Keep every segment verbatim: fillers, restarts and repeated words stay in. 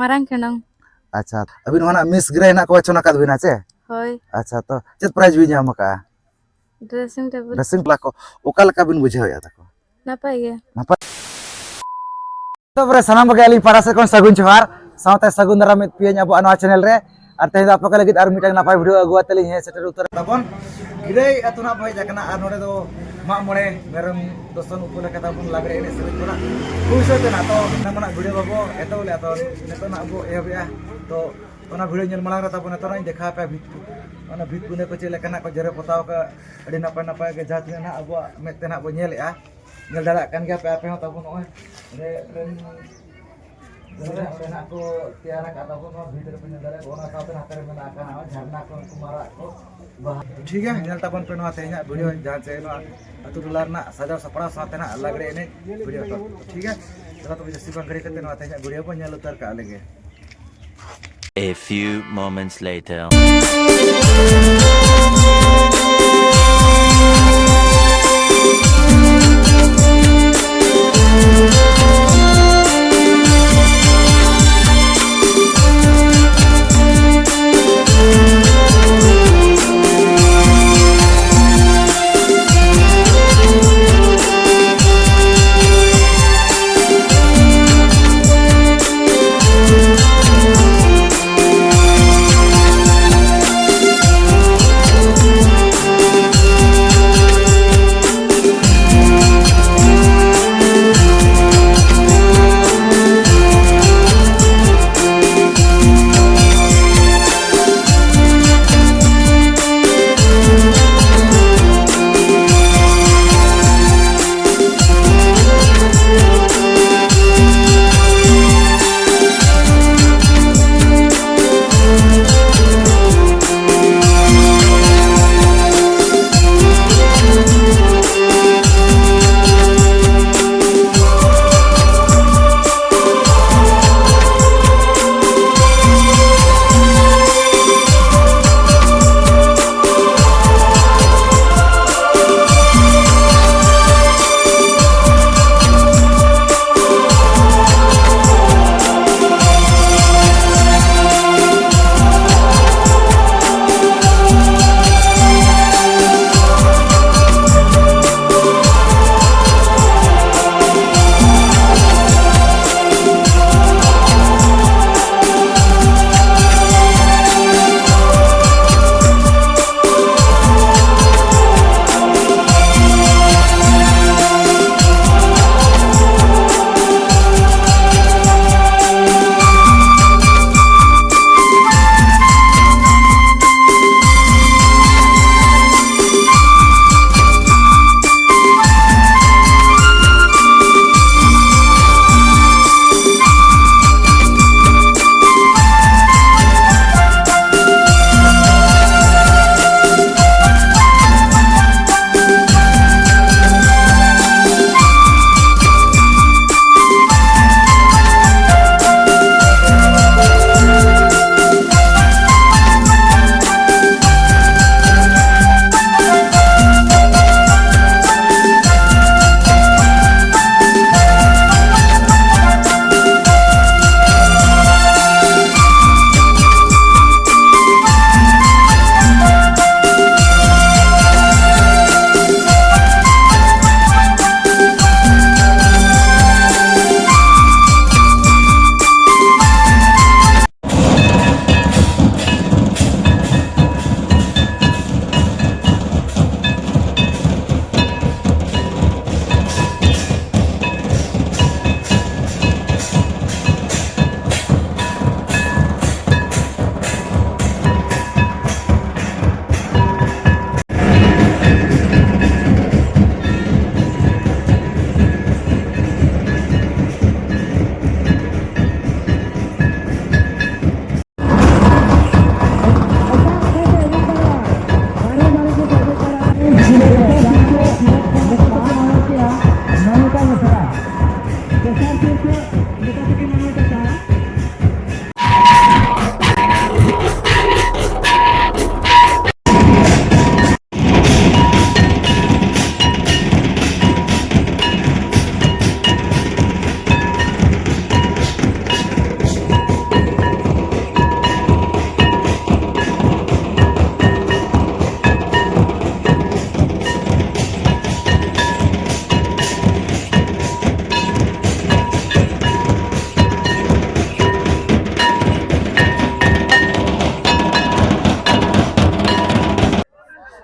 ᱢᱟᱨᱟᱝ ᱠᱷᱮᱲᱚᱝ᱾ ᱟᱪᱪᱷᱟ, ᱟᱹᱵᱤᱱ ᱦᱚᱸ ᱱᱟᱜ ᱢᱤᱥ ᱜᱨᱮ ᱦᱮᱱᱟᱜ ᱠᱚ ᱵᱟᱪᱷᱚᱱ ᱟᱠᱟᱫ ᱵᱤᱱᱟ ᱪᱮ? ᱦᱳᱭ᱾ ᱟᱪᱪᱷᱟ, ᱛᱚ ᱪᱮᱫ ᱯᱨᱟᱭᱤᱡᱽ ᱵᱤᱱ ᱧᱟᱢ ᱟᱠᱟᱫᱼᱟ? Dressing table. ᱰᱨᱮᱥᱤᱝ ᱴᱮᱵᱤᱞ ᱠᱚ ᱚᱠᱟ ᱞᱮᱠᱟ ᱵᱤᱱ ᱵᱩᱡᱷᱟᱹᱣᱮᱫᱼᱟ ᱛᱟᱠᱚ? ᱱᱟᱯᱟᱭ ᱜᱮ᱾ ᱱᱟᱯᱟᱭ᱾ ᱛᱚᱵᱮ ᱥᱟᱱᱟᱢ ᱠᱚᱜᱮ ᱟᱹᱞᱤᱧ ᱯᱟᱦᱴᱟ ᱥᱮᱫ ᱠᱷᱚᱱ ᱥᱟᱹᱜᱩᱱ ᱡᱚᱦᱟᱨ, ᱥᱟᱶᱛᱮ ᱥᱟᱹᱜᱩᱱ ᱫᱟᱨᱟᱢ ᱢᱤᱫ ᱯᱤᱭᱟᱹᱧ ᱟᱵᱚᱣᱟᱜ ᱱᱚᱣᱟ ᱪᱮᱱᱮᱞ ᱨᱮ᱾ ᱟᱨ ᱛᱮᱦᱮᱧ ᱫᱚ ᱟᱯᱮ ᱠᱚ ᱞᱟᱹᱜᱤᱫ ᱟᱨ ᱢᱤᱫᱴᱟᱝ ᱱᱟᱯᱟᱭ ᱵᱷᱤᱰᱤᱭᱳ ᱟᱹᱜᱩ ᱠᱟᱛᱮ ᱞᱤᱧ ᱦᱮᱡ ᱥᱮᱴᱮᱨ ᱩᱛᱟᱹᱨ ᱛᱟᱵᱚᱱ᱾ ᱜᱤᱨᱟᱹᱭ ᱟᱹᱛᱩ ᱱᱟᱜ ᱵᱚ ᱦᱮᱡ ᱟᱠᱟᱱᱟ ᱟᱨ ᱱᱚᱰᱮ ᱫᱚ ᱢᱟᱜ ᱢᱚᱬᱮ ᱢᱮᱨᱚᱢ ᱫᱚᱥᱚᱱ ᱩᱯᱚᱞᱚᱠᱠᱷᱮ ᱛᱟᱵᱚᱱ ᱞᱟᱜᱽᱲᱮ ᱮᱱᱮᱡ ᱥᱮᱨᱮᱧ ᱠᱚᱨᱮᱱᱟᱜ ᱯᱩᱭᱥᱟᱹ ᱛᱮᱱᱟᱜ ᱛᱚ ᱥᱟᱱᱟᱢ ᱱᱟᱜ ᱵᱷᱤᱰᱤᱭᱳ ᱵᱟᱵᱚ ᱮᱛᱚᱦᱚᱵ ᱞᱮᱫᱼᱟ᱾ ᱛᱚ ᱱᱤᱛᱚᱜ ᱱᱟᱜ ᱵᱚ ᱮᱦᱚᱵᱮᱜᱼᱟ᱾ ᱛᱚ ᱚᱱᱟ ᱵᱷᱤᱰᱤᱭᱳ ᱧᱮᱞ ᱢᱟᱲᱟᱝ ᱨᱮ ᱛᱟᱵᱚᱱ ᱱᱤᱛᱚᱜ ᱱᱟᱜ ᱤᱧ ᱫᱮᱠᱷᱟᱣ ᱟᱯᱮᱭᱟ ᱵᱷᱤᱛ ᱠᱚ, ᱚᱱᱟ ᱵᱷᱤᱛ ᱠᱚ ᱪᱮᱫ ᱞᱮᱠᱟᱱᱟᱜ ᱠᱚ ᱡᱮᱨᱮᱲ ᱯᱚᱛᱟᱣ ᱟᱠᱟᱫ, ᱟᱹᱰᱤ ᱱᱟᱯᱟᱭ ᱱᱟᱯᱟᱭ ᱜᱮ ᱡᱟᱦᱟᱸ ᱛᱤᱱᱟᱹᱜ ᱱᱟᱜ ᱟᱵᱚᱣᱟᱜ ᱢᱮᱫ ᱛᱮ ᱱᱟᱜ ᱵᱚ ᱧᱮᱞᱮᱜᱼᱟ, ᱧᱮᱞ ᱫᱟᱲᱮᱭᱟᱜ ᱠᱟᱱ ᱜᱮᱭᱟ ᱯᱮ ᱟᱯᱮ ᱦᱚᱸ ᱛᱟᱵᱚᱱ ᱱᱚᱜᱼᱚᱭ ᱚᱸᱰᱮ ᱨᱮᱱ ᱚᱸᱰᱮ ᱱᱟᱜ ᱠᱚ ᱛᱮᱭᱟᱨ ᱟᱠᱟᱫ ᱛᱟᱵᱚᱱ ᱱᱚᱣᱟ ᱵᱷᱤᱛ ᱨᱮᱯᱮ ᱧᱮᱞ ᱫᱟᱲᱮᱭᱟᱜᱼᱟ᱾ ᱚᱱᱟ ᱥᱟᱶᱛᱮ ᱱᱟᱛᱮ ᱨᱮ ᱢᱮᱱᱟᱜ ᱟᱠᱟᱫ ᱱᱚᱜᱼᱚᱭ ᱡᱷᱟᱨᱱᱟ ᱠᱚ, ᱩᱱᱠᱩ ᱢᱟᱨᱟᱜ ᱠᱚ, ᱵᱟᱦᱟ᱾ ᱴᱷᱤᱠ ᱜᱮᱭᱟ, ᱧᱮᱞ ᱛᱟᱵᱚᱱ ᱯᱮ ᱱᱚᱣᱟ ᱛᱮᱦᱮᱧᱟᱜ ᱵᱷᱤᱰᱤᱭᱳ, ᱡᱟᱦᱟᱸ ᱪᱮ ᱱᱚᱣᱟ ᱟᱹᱛᱩ ᱴᱚᱞᱟ ᱨᱮᱱᱟᱜ ᱥᱟᱡᱟᱣ ᱥᱟᱯᱲᱟᱣ ᱥᱟᱶᱛᱮ ᱱᱟᱜ ᱞᱟᱜᱽᱲᱮ ᱮᱱᱮᱡ ᱵᱷᱤᱰᱤᱭᱳ ᱛᱟᱵᱚᱱ᱾ ᱴᱷᱤᱠ ᱜᱮᱭᱟ, ᱪᱚᱞᱚ ᱛᱚᱵᱮ ᱡᱟᱹᱥᱛᱤ ᱵᱟᱝ ᱜᱷᱟᱹᱲᱤ ᱠᱟᱛᱮ ᱱᱚᱣᱟ ᱛᱮᱦᱮᱧᱟᱜ ᱵᱷᱤᱰᱤᱭᱳ ᱵᱚᱱ ᱧᱮᱞ ᱩᱛᱟᱹᱨ ᱠᱟᱜ ᱞᱮᱜᱮ᱾ A few moments later.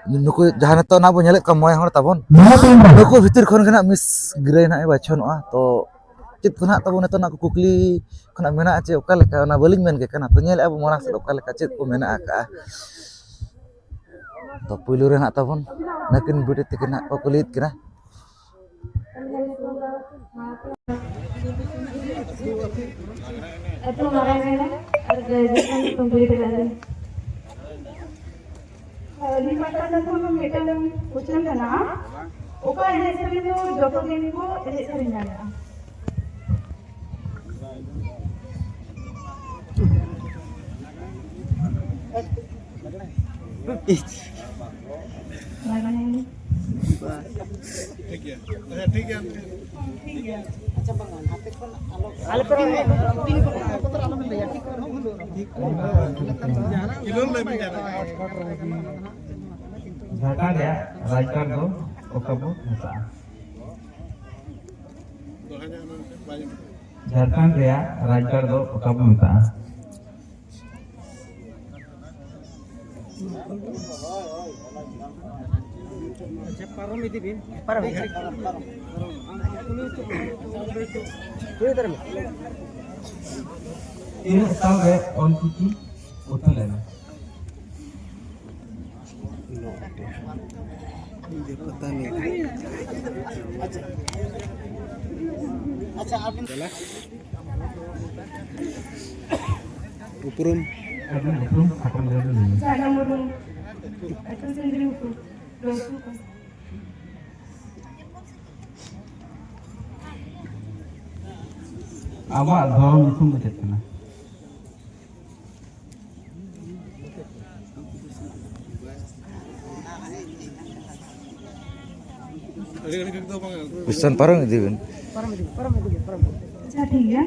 ᱱᱩᱠᱩ ᱡᱟᱦᱟᱸ ᱱᱤᱛᱚᱜ ᱱᱟᱜ ᱵᱚᱱ ᱧᱮᱞᱮᱫ ᱠᱚᱣᱟ ᱢᱚᱬᱮ ᱦᱚᱲ ᱛᱟᱵᱚᱱ, ᱱᱚᱣᱟ ᱛᱟᱭᱚᱢ ᱨᱮ ᱱᱩᱠᱩ ᱵᱷᱤᱛᱤᱨ ᱠᱷᱚᱱ ᱜᱮ ᱱᱟᱜ ᱢᱤᱥ ᱜᱤᱨᱟᱹᱭ ᱱᱟᱜ ᱮ ᱵᱟᱪᱷᱚᱱᱚᱜᱼᱟ᱾ ᱛᱚ ᱪᱮᱫ ᱠᱚ ᱱᱟᱜ ᱛᱟᱵᱚᱱ ᱱᱤᱛᱚᱜ ᱱᱟᱜ ᱠᱚ ᱠᱩᱠᱞᱤ ᱠᱷᱚᱱᱟᱜ ᱢᱮᱱᱟᱜᱼᱟ ᱪᱮ ᱚᱠᱟ ᱞᱮᱠᱟ, ᱚᱱᱟ ᱵᱟᱹᱞᱤᱧ ᱢᱮᱱ ᱠᱮ ᱠᱟᱱᱟ᱾ ᱛᱚ ᱧᱮᱞᱮᱫᱼᱟ ᱵᱚᱱ ᱢᱟᱲᱟᱝ ᱥᱮᱫ ᱚᱠᱟ ᱞᱮᱠᱟ ᱪᱮᱫ ᱠᱚ ᱢᱮᱱᱟᱜ ᱟᱠᱟᱜᱼᱟ᱾ ᱛᱚ ᱯᱩᱭᱞᱩ ᱨᱮ ᱱᱟᱜ ᱛᱟᱵᱚᱱ ᱱᱟᱹᱠᱤᱱ ᱵᱤᱴᱤ ᱛᱟᱹᱠᱤᱱ ᱱᱟᱜ ᱠᱚ ᱠᱩᱞᱤᱭᱮᱫ ᱠᱤᱱᱟ᱾ ᱟᱹᱛᱩ ᱢᱟᱨᱟᱝ ᱠᱟᱱᱟ ᱟᱨ graduation complete ᱟᱠᱟᱫ ᱟᱹᱧ᱾ ᱟᱹᱞᱤᱧ ᱯᱟᱦᱴᱟ ᱥᱮᱫ ᱠᱷᱚᱱ ᱢᱤᱫᱴᱟᱝ question ᱠᱟᱱᱟ, ᱚᱠᱟ ᱮᱱᱮᱡ ᱥᱮᱨᱮᱧ ᱫᱚ ᱡᱚᱛᱚ ᱫᱤᱱ ᱠᱚ ᱮᱱᱮᱡ ᱥᱮᱨᱮᱧ ᱫᱟᱲᱮᱭᱟᱜᱼᱟ? ᱞᱟᱜᱽᱬᱮ᱾ ᱡᱷᱟᱲᱠᱷᱚᱸᱰ ᱨᱮᱭᱟᱜ ᱨᱟᱡᱽᱜᱟᱲ ᱫᱚ ᱚᱠᱟ ᱵᱚ ᱢᱮᱛᱟᱜᱼᱟ? ᱡᱷᱟᱲᱠᱷᱚᱸᱰ ᱨᱮᱭᱟᱜ ᱨᱟᱡᱽᱜᱟᱲ ᱫᱚ ᱚᱠᱟ ᱵᱚ ᱢᱮᱛᱟᱜᱼᱟ? ᱟᱪᱪᱷᱟ, ᱯᱟᱨᱚᱢ ᱤᱫᱤ ᱵᱤᱱ᱾ ᱯᱟᱨᱚᱢ ᱤᱫᱤ ᱵᱤᱱ᱾ ᱛᱤᱱᱟᱹᱜ ᱥᱟᱞ ᱨᱮ ᱚᱞ ᱪᱤᱠᱤ ᱩᱛᱷᱱᱟᱹᱣ ᱞᱮᱱᱟ? ᱟᱪᱪᱷᱟ, ᱟᱪᱪᱷᱟ, ᱟᱹᱵᱤᱱ ᱩᱯᱨᱩᱢ᱾ ᱟᱹᱵᱤᱱ ᱩᱯᱨᱩᱢ ᱥᱟᱠᱟᱢ ᱨᱮ ᱞᱟᱹᱭ ᱢᱮ᱾ ᱡᱷᱟᱱᱚ ᱢᱩᱨᱢᱩ, ᱟᱹᱛᱩ ᱥᱤᱸᱫᱽᱨᱤ ᱜᱷᱩᱴᱩ, ᱞᱚᱥᱩ ᱠᱚ᱾ ᱟᱢᱟᱜ ᱫᱷᱚᱨᱚᱢ ᱧᱩᱛᱩᱢ ᱫᱚ ᱪᱮᱫ ᱠᱟᱱᱟ? ᱠᱚᱥᱪᱟᱱ ᱯᱟᱨᱚᱢ ᱤᱫᱤ ᱵᱮᱱ᱾ ᱟᱪᱪᱷᱟ, ᱴᱷᱤᱠ ᱜᱮᱭᱟ᱾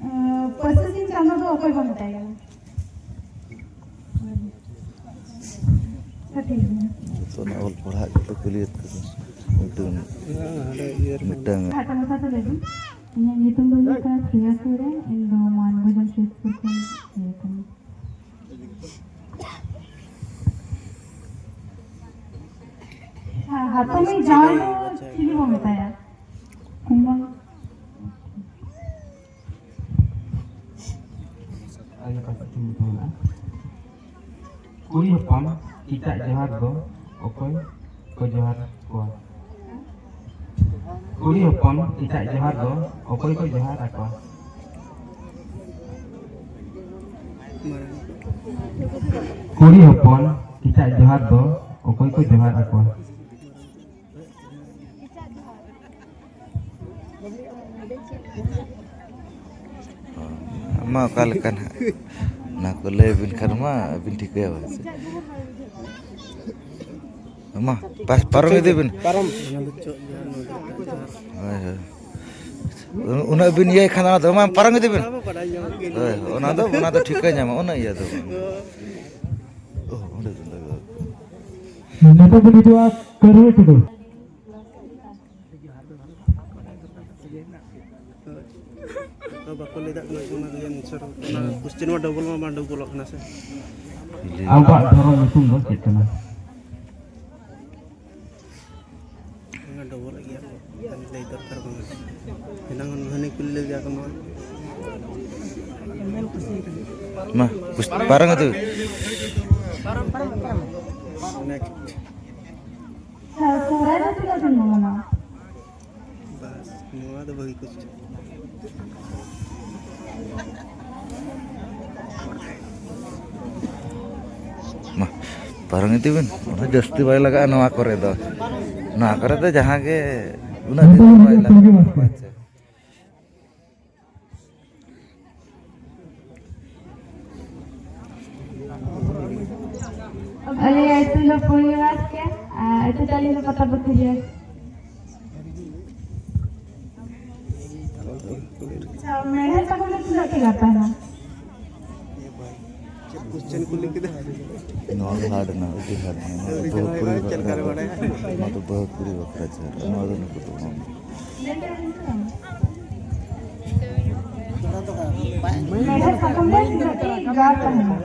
ᱟᱸ, ᱯᱟᱹᱨᱥᱤ ᱥᱤᱧ ᱪᱟᱸᱫᱚ ᱫᱚ ᱚᱠᱚᱭ ᱵᱚᱱ ᱢᱮᱛᱟᱭ ᱠᱟᱱᱟ? ᱟᱪᱪᱷᱟ, ᱴᱷᱤᱠ ᱜᱮᱭᱟ᱾ ᱡᱚᱛᱚᱱᱟᱜ ᱚᱞ ᱯᱟᱲᱦᱟᱜ ᱜᱮᱛᱚ ᱠᱩᱞᱤᱭᱮᱫ ᱠᱚᱫᱚ᱾ ᱢᱤᱫᱴᱟᱝ ᱢᱤᱫᱴᱟᱝ ᱠᱷᱟᱴᱚ ᱢᱟᱪᱷᱟ ᱛᱮ ᱞᱟᱹᱭ ᱵᱤᱱ᱾ ᱤᱧᱟᱹᱜ ᱧᱩᱛᱩᱢ ᱫᱚ ᱦᱩᱭᱩᱜ ᱠᱟᱱᱟ ᱯᱨᱤᱭᱟ ᱥᱚᱨᱮᱱ᱾ ᱤᱧ ᱫᱚ ᱢᱟᱱᱵᱷᱳᱡᱚᱱ ᱥᱩᱨ ᱥᱩᱯᱩᱨ ᱠᱷᱚᱱ ᱤᱭᱟᱹ ᱠᱟᱹᱱᱟᱹᱧ᱾ ᱱᱚᱣᱟ ᱫᱚ ᱪᱤᱞᱤ ᱵᱚ ᱢᱮᱛᱟᱭᱟ? ᱠᱩᱢᱟᱨ᱾ ᱟᱭᱳ ᱠᱟᱹᱴᱤᱡ ᱴᱷᱮᱱ ᱢᱤᱫᱴᱟᱝ ᱢᱮᱱᱟᱜᱼᱟ᱾ ᱠᱩᱲᱤ ᱦᱚᱯᱚᱱ ᱠᱮᱪᱟᱜ ᱡᱚᱦᱟᱨ ᱫᱚ ᱚᱠᱚᱭ ᱠᱚ ᱡᱚᱦᱟᱨ ᱠᱚᱣᱟ? ᱠᱩᱲᱤ ᱦᱚᱯᱚᱱ ᱠᱮᱪᱟᱜ ᱡᱚᱦᱟᱨ ᱫᱚ ᱚᱠᱚᱭ ᱠᱚ ᱡᱚᱦᱟᱨ ᱟᱠᱚᱣᱟ? ᱠᱩᱲᱤ ᱦᱚᱯᱚᱱ ᱠᱮᱪᱟᱜ ᱡᱚᱦᱟᱨ ᱫᱚ ᱚᱠᱚᱭ ᱠᱚ ᱡᱚᱦᱟᱨ ᱟᱠᱚᱣᱟ? ᱢᱟ ᱚᱠᱟ ᱞᱮᱠᱟ ᱱᱟᱦᱟᱜ? ᱚᱱᱟ ᱠᱚ ᱞᱟᱹᱭ ᱟᱹᱵᱤᱱ ᱠᱷᱟᱱ ᱢᱟ ᱟᱹᱵᱤᱱ ᱴᱷᱤᱠᱟᱹᱭᱟ ᱵᱟᱝ ᱥᱮ? ᱢᱟ ᱯᱟᱥ-, ᱯᱟᱨᱚᱢ ᱤᱫᱤ ᱵᱤᱱ᱾ ᱯᱟᱨᱚᱢ᱾ ᱦᱳᱭ, ᱦᱳᱭ᱾ ᱩᱱᱟᱹᱜ ᱵᱤᱱ ᱤᱭᱟᱹᱭ ᱠᱷᱟᱱ ᱚᱱᱟ ᱫᱚ ᱢᱟ ᱯᱟᱨᱚᱢ ᱤᱫᱤ ᱵᱤᱱ᱾ ᱦᱳᱭ, ᱚᱱᱟ ᱫᱚ, ᱚᱱᱟ ᱫᱚ ᱴᱷᱤᱠᱟᱹ ᱧᱟᱢᱚᱜ, ᱩᱱᱟᱹᱜ ᱤᱭᱟᱹ ᱫᱚ ᱵᱟᱝ᱾ ᱚ, ᱚᱸᱰᱮ ᱫᱚ, ᱚᱸᱰᱮ ᱫᱚ᱾ ᱱᱤᱛᱚᱜ ᱵᱚᱱ ᱦᱤᱡᱩᱜᱼᱟ ᱠᱟᱹᱨᱩᱲ ᱴᱩᱰᱩ᱾ ᱵᱟᱠᱚ ᱞᱟᱹᱭ ᱫᱟᱲᱮᱭᱟᱜ ᱠᱟᱱᱟ, ᱚᱱᱟ ᱜᱮ ᱟᱱᱥᱟᱨ᱾ ᱚᱱᱟ ᱠᱚᱥᱪᱮᱱ ᱢᱟ ᱰᱚᱵᱚᱞ ᱢᱟ ᱵᱟᱝ ᱰᱚᱵᱚᱞᱚᱜ ᱠᱟᱱᱟ ᱥᱮ᱾ ᱟᱵᱚᱣᱟᱜ ᱫᱷᱚᱨᱚᱢ ᱧᱩᱛᱩᱢ ᱫᱚ ᱪᱮᱫ ᱠᱟᱱᱟ? ᱚᱱᱟ ᱰᱚᱵᱚᱞᱚᱜ ᱜᱮᱭᱟ, ᱞᱟᱹᱭ ᱫᱚᱨᱠᱟᱨ ᱵᱟᱝ᱾ ᱮᱱᱟᱝ ᱦᱟᱹᱱᱤ ᱠᱩᱞᱤ ᱞᱮᱫᱮᱭᱟ ᱠᱚ ᱱᱚᱣᱟ᱾ ᱢᱟ, ᱯᱩᱥ-, ᱯᱟᱨᱚᱢ ᱠᱟᱛᱮ᱾ ᱱᱮᱠᱥᱴ᱾ ᱦᱮᱸ, ᱥᱚᱦᱨᱟᱭ ᱫᱚ ᱛᱤᱱᱟᱹᱜ ᱫᱤᱱ ᱵᱚ ᱢᱟᱱᱟᱣᱟ? ᱵᱟᱥ, ᱱᱚᱣᱟ ᱫᱚ ᱵᱷᱟᱹᱜᱤ ᱠᱚ ᱪᱮᱫ᱾ ᱢᱟ, ᱯᱟᱨᱚᱢ ᱤᱫᱤ ᱵᱤᱱ᱾ ᱚᱱᱟ ᱡᱟᱹᱥᱛᱤ ᱵᱟᱭ ᱞᱟᱜᱟᱜᱼᱟ ᱱᱚᱣᱟ ᱠᱚᱨᱮ ᱫᱚ᱾ ᱱᱚᱣᱟ ᱠᱚᱨᱮ ᱫᱚ ᱡᱟᱦᱟᱸ ᱜᱮ ᱩᱱᱟᱹᱜ ᱫᱤᱱ ᱫᱚ ᱵᱟᱭ ᱞᱟᱜᱟᱜᱼᱟ᱾ ᱟᱪᱪᱷᱟ᱾ ᱟᱞᱮᱭᱟᱜ ᱧᱩᱛᱩᱢ ᱫᱚ ᱯᱩᱨᱱᱤᱢᱟ ᱵᱟᱥᱠᱮ, ᱟᱨ ᱟᱹᱛᱩ ᱛᱟᱹᱞᱤᱧ ᱫᱚ ᱯᱟᱛᱟᱯᱟᱹᱛᱤ ᱨᱮ᱾ ᱟᱪᱪᱷᱟ, ᱢᱮᱲᱦᱮᱫ ᱥᱟᱠᱟᱢ ᱫᱚ ᱛᱤᱱᱟᱹᱜ ᱴᱷᱮᱜᱟ ᱛᱟᱦᱮᱱᱟ? ᱪᱮᱫ ᱠᱚᱥᱪᱮᱱ ᱠᱩᱞᱤ ᱠᱮᱫᱟ? ᱱᱚᱣᱟ ᱫᱚ ᱦᱟᱨᱰ ᱮᱱᱟ, ᱟᱹᱰᱤ ᱦᱟᱨᱰ ᱮᱱᱟ᱾ ᱱᱚᱣᱟ ᱫᱚ ᱵᱟᱹᱦᱩ ᱠᱩᱲᱤ ᱵᱟᱠᱷᱨᱟ, ᱱᱚᱣᱟ ᱫᱚ ᱵᱟᱹᱦᱩ ᱠᱩᱲᱤ ᱵᱟᱠᱷᱨᱟ ᱪᱮ, ᱱᱚᱣᱟ ᱫᱚ ᱱᱩᱠᱩ ᱫᱚ ᱵᱟᱝ᱾ ᱢᱮᱲᱦᱮᱫ ᱥᱟᱠᱟᱢ ᱨᱮ ᱛᱤᱱᱟᱹᱜ ᱴᱤ ᱜᱟᱨ ᱛᱟᱦᱮᱱᱟ?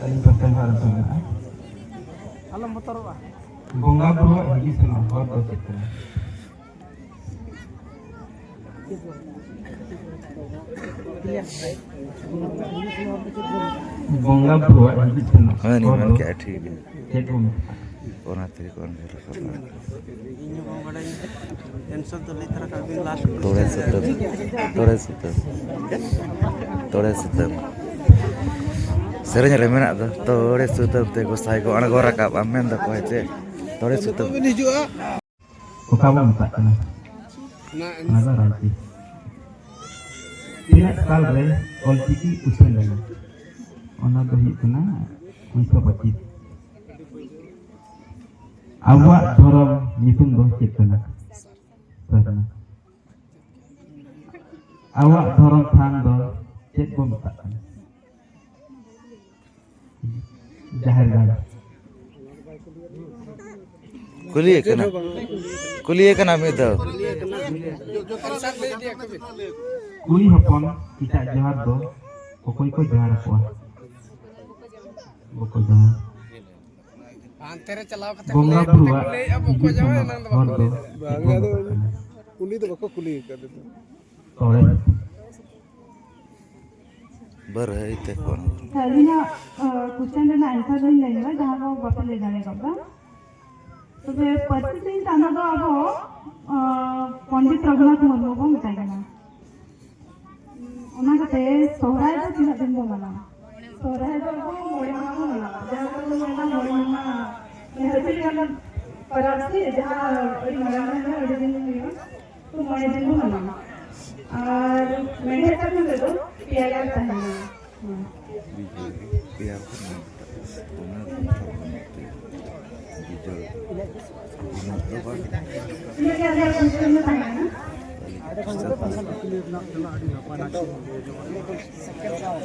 ᱟᱹᱞᱤᱧ ᱯᱟᱥᱴᱟ ᱡᱚᱦᱟᱨ ᱮᱢ ᱢᱮᱱᱟᱜᱼᱟ᱾ ᱟᱞᱚᱢ ᱵᱚᱛᱚᱨᱚᱜᱼᱟ᱾ ᱵᱚᱸᱜᱟ ᱵᱩᱨᱩᱣᱟᱜ ᱦᱤᱡᱩᱜ ᱥᱮᱱᱚᱜ ᱦᱚᱨ ᱫᱚ ᱪᱮᱫ ᱠᱟᱱᱟ? ᱵᱚᱸᱜᱟ ᱵᱩᱨᱩᱣᱟᱜ ᱦᱤᱡᱩᱜ ᱥᱮᱱᱚᱜ ᱦᱮᱸ, ᱦᱚᱨ ᱢᱮᱱ ᱫᱚ ᱠᱮᱜᱼᱟ, ᱴᱷᱤᱠ ᱜᱮ᱾ ᱪᱮᱫ ᱵᱚ ᱢᱮᱛᱟᱜᱼᱟ? ᱚᱱᱟ ᱛᱮᱜᱮ ᱠᱚ ᱚᱸᱰᱮ ᱨᱟᱠᱟᱵ ᱮᱱᱟ᱾ ᱤᱧ ᱦᱚᱸ ᱵᱟᱹᱧ ᱵᱟᱲᱟᱭᱟ᱾ ᱮᱱᱥᱟᱨ ᱫᱚ ᱞᱟᱹᱭ ᱛᱟᱨᱟ ᱠᱟᱜ ᱵᱤᱱ ᱞᱟᱥᱴ ᱨᱮ᱾ ᱛᱚᱲᱮ ᱥᱩᱛᱟᱹᱢ, ᱛᱚᱲᱮ ᱥᱩᱛᱟᱹᱢ, ᱛᱚᱲᱮ ᱥᱩᱛᱟᱹᱢ᱾ ᱥᱮᱨᱮᱧ ᱨᱮ ᱢᱮᱱᱟᱜ ᱫᱚ, "ᱛᱚᱲᱮ ᱥᱩᱛᱟᱹᱢ ᱛᱮ ᱜᱚᱸᱥᱟᱭ ᱠᱚ ᱟᱬᱜᱚ ᱨᱟᱠᱟᱵᱼᱟ", ᱢᱮᱱ ᱫᱚᱠᱚ ᱦᱮᱸ ᱪᱮ, "ᱛᱚᱲᱮ ᱥᱩᱛᱟᱹᱢ ᱵᱤᱱ ᱦᱤᱡᱩᱜᱼᱟ?" ᱚᱠᱟ ᱵᱚᱱ ᱢᱮᱛᱟᱜ ᱠᱟᱱᱟ? ᱚᱱᱟ ᱫᱚ ᱨᱟᱡᱽᱱᱤᱛᱤ᱾ ᱛᱤᱱᱟᱹᱜ ᱥᱟᱞ ᱨᱮ ᱚᱞᱪᱤᱠᱤ ᱩᱪᱷᱟᱹᱱ ᱞᱮᱱᱟ? ᱚᱱᱟ ᱫᱚ ᱦᱩᱭᱩᱜ ᱠᱟᱱᱟ ᱩᱱᱤᱥᱥᱚ ᱯᱚᱸᱪᱤᱥ᱾ ᱟᱵᱚᱣᱟᱜ ᱫᱷᱚᱨᱚᱢ ᱧᱩᱛᱩᱢ ᱫᱚ ᱪᱮᱫ ᱠᱟᱱᱟ? ᱥᱟᱨᱱᱟ᱾ ᱟᱵᱚᱣᱟᱜ ᱫᱷᱚᱨᱚᱢ ᱛᱷᱟᱱ ᱫᱚ ᱪᱮᱫ ᱵᱚᱱ ᱢᱮᱛᱟᱜ ᱠᱟᱱᱟ? ᱡᱟᱦᱮᱨ ᱜᱟᱲ᱾ ᱠᱩᱞᱤᱭᱮ ᱠᱟᱱᱟ, ᱠᱩᱞᱤᱭᱮ ᱠᱟᱱᱟ ᱢᱤᱫ ᱫᱷᱟᱣ᱾ ᱠᱩᱲᱤ ᱦᱚᱯᱚᱱ ᱮᱴᱟᱜ ᱡᱚᱦᱟᱨ ᱫᱚ ᱚᱠᱚᱭ ᱠᱚ ᱡᱚᱦᱟᱨ ᱟᱠᱚᱣᱟ? ᱵᱟᱠᱚ ᱡᱚᱦᱟᱨ᱾ ᱦᱟᱱᱛᱮ ᱨᱮ ᱪᱟᱞᱟᱣ ᱠᱟᱛᱮ ᱵᱚᱸᱜᱟ ᱠᱩᱞᱤ ᱵᱩᱨᱩᱣᱟᱜ ᱠᱩᱞᱤᱭᱮᱫᱼᱟ, ᱵᱚᱠᱚ ᱦᱤᱡᱩᱜ ᱡᱟᱶᱟᱭ ᱥᱮᱱᱚᱜ ᱮᱱᱟᱝ ᱫᱚ ᱦᱚᱨ ᱵᱟᱠᱚ ᱫᱚ ᱞᱟᱹᱭ ᱮᱫᱟ᱾ ᱪᱮᱫ ᱵᱟᱝ, ᱵᱚᱱ ᱟᱫᱚ ᱢᱮᱛᱟᱜ ᱠᱟᱱᱟ? ᱩᱱᱤ ᱫᱚ ᱵᱟᱠᱚ ᱠᱩᱞᱤ ᱟᱠᱟᱫᱮ ᱫᱚ᱾ ᱛᱚᱲᱮ᱾ ᱵᱟᱹᱨᱦᱟᱹᱭ ᱛᱮ ᱠᱚ ᱚᱱᱟ ᱫᱚ᱾ ᱟᱹᱞᱤᱧᱟᱜ, ᱟᱸ, ᱠᱩᱥᱪᱮᱱ ᱨᱮᱱᱟᱜ ᱮᱱᱥᱟᱨ ᱫᱚᱧ ᱞᱟᱹᱭ ᱧᱚᱜᱟ, ᱡᱟᱦᱟᱸ ᱠᱚ ᱵᱟᱯᱮ ᱞᱟᱹᱭ ᱫᱟᱲᱮ ᱠᱟᱣᱫᱟ᱾ ᱛᱚᱵᱮ ᱯᱟᱹᱨᱥᱤ ᱥᱤᱧ ᱪᱟᱸᱫᱳ ᱫᱚ ᱟᱵᱚ, ᱟᱸ, ᱯᱚᱱᱰᱤᱛ ᱨᱚᱜᱷᱩᱱᱟᱛᱷ ᱢᱩᱨᱢᱩ ᱵᱚᱱ ᱢᱮᱛᱟᱭ ᱠᱟᱱᱟ᱾ ᱚᱱᱟ ᱠᱟᱛᱮ ᱥᱚᱦᱨᱟᱭ ᱫᱚ ᱛᱤᱱᱟᱹᱜ ᱫᱤᱱ ᱵᱚ ᱢᱟᱱᱟᱣᱟ? ᱥᱚᱦᱨᱟᱭ ᱫᱚ ᱟᱵᱚ ᱢᱚᱬᱮ ᱢᱟᱦᱟ ᱵᱚ ᱢᱟᱱᱟᱣᱟ᱾ ᱡᱟᱦᱟᱸ ᱫᱚ ᱢᱮᱱᱟ ᱢᱚᱬᱮ ᱢᱟᱦᱟ, ᱢᱟᱱᱮ ᱦᱟᱹᱛᱤ ᱞᱮᱠᱟᱱ ᱯᱚᱨᱚᱵᱽ ᱥᱮ, ᱡᱟᱦᱟᱸ ᱟᱹᱰᱤ ᱢᱟᱨᱟᱝ ᱢᱟᱨᱟᱝ ᱟᱹᱰᱤ ᱫᱤᱱ ᱦᱩᱭᱩᱜᱼᱟ, ᱛᱚ ᱢᱚᱬᱮ ᱫᱤᱱ ᱵᱚ ᱢᱟᱱᱟᱣᱟ᱾ ᱟᱨ ᱢᱮᱬᱦᱮᱫ ᱥᱟᱠᱟᱢ ᱨᱮᱫᱚ ᱯᱮᱭᱟ ᱜᱟᱨ ᱛᱟᱦᱮᱱᱟ᱾ ᱦᱮᱸ᱾ ᱵᱤᱡᱚᱭ ᱯᱮᱭᱟ ᱠᱚ ᱢᱮᱱ ᱠᱟᱜᱼᱟ᱾ ᱚᱱᱟ ᱫᱚ ᱵᱤᱡᱚᱭ ᱩᱱᱟᱹᱜ ᱫᱚ ᱵᱟᱝ᱾ ᱤᱱᱟᱹᱜ ᱜᱮ ᱟᱞᱮᱭᱟᱜ ᱠᱩᱥᱪᱮᱱ ᱫᱚ ᱛᱟᱦᱮᱸ ᱠᱟᱱᱟ᱾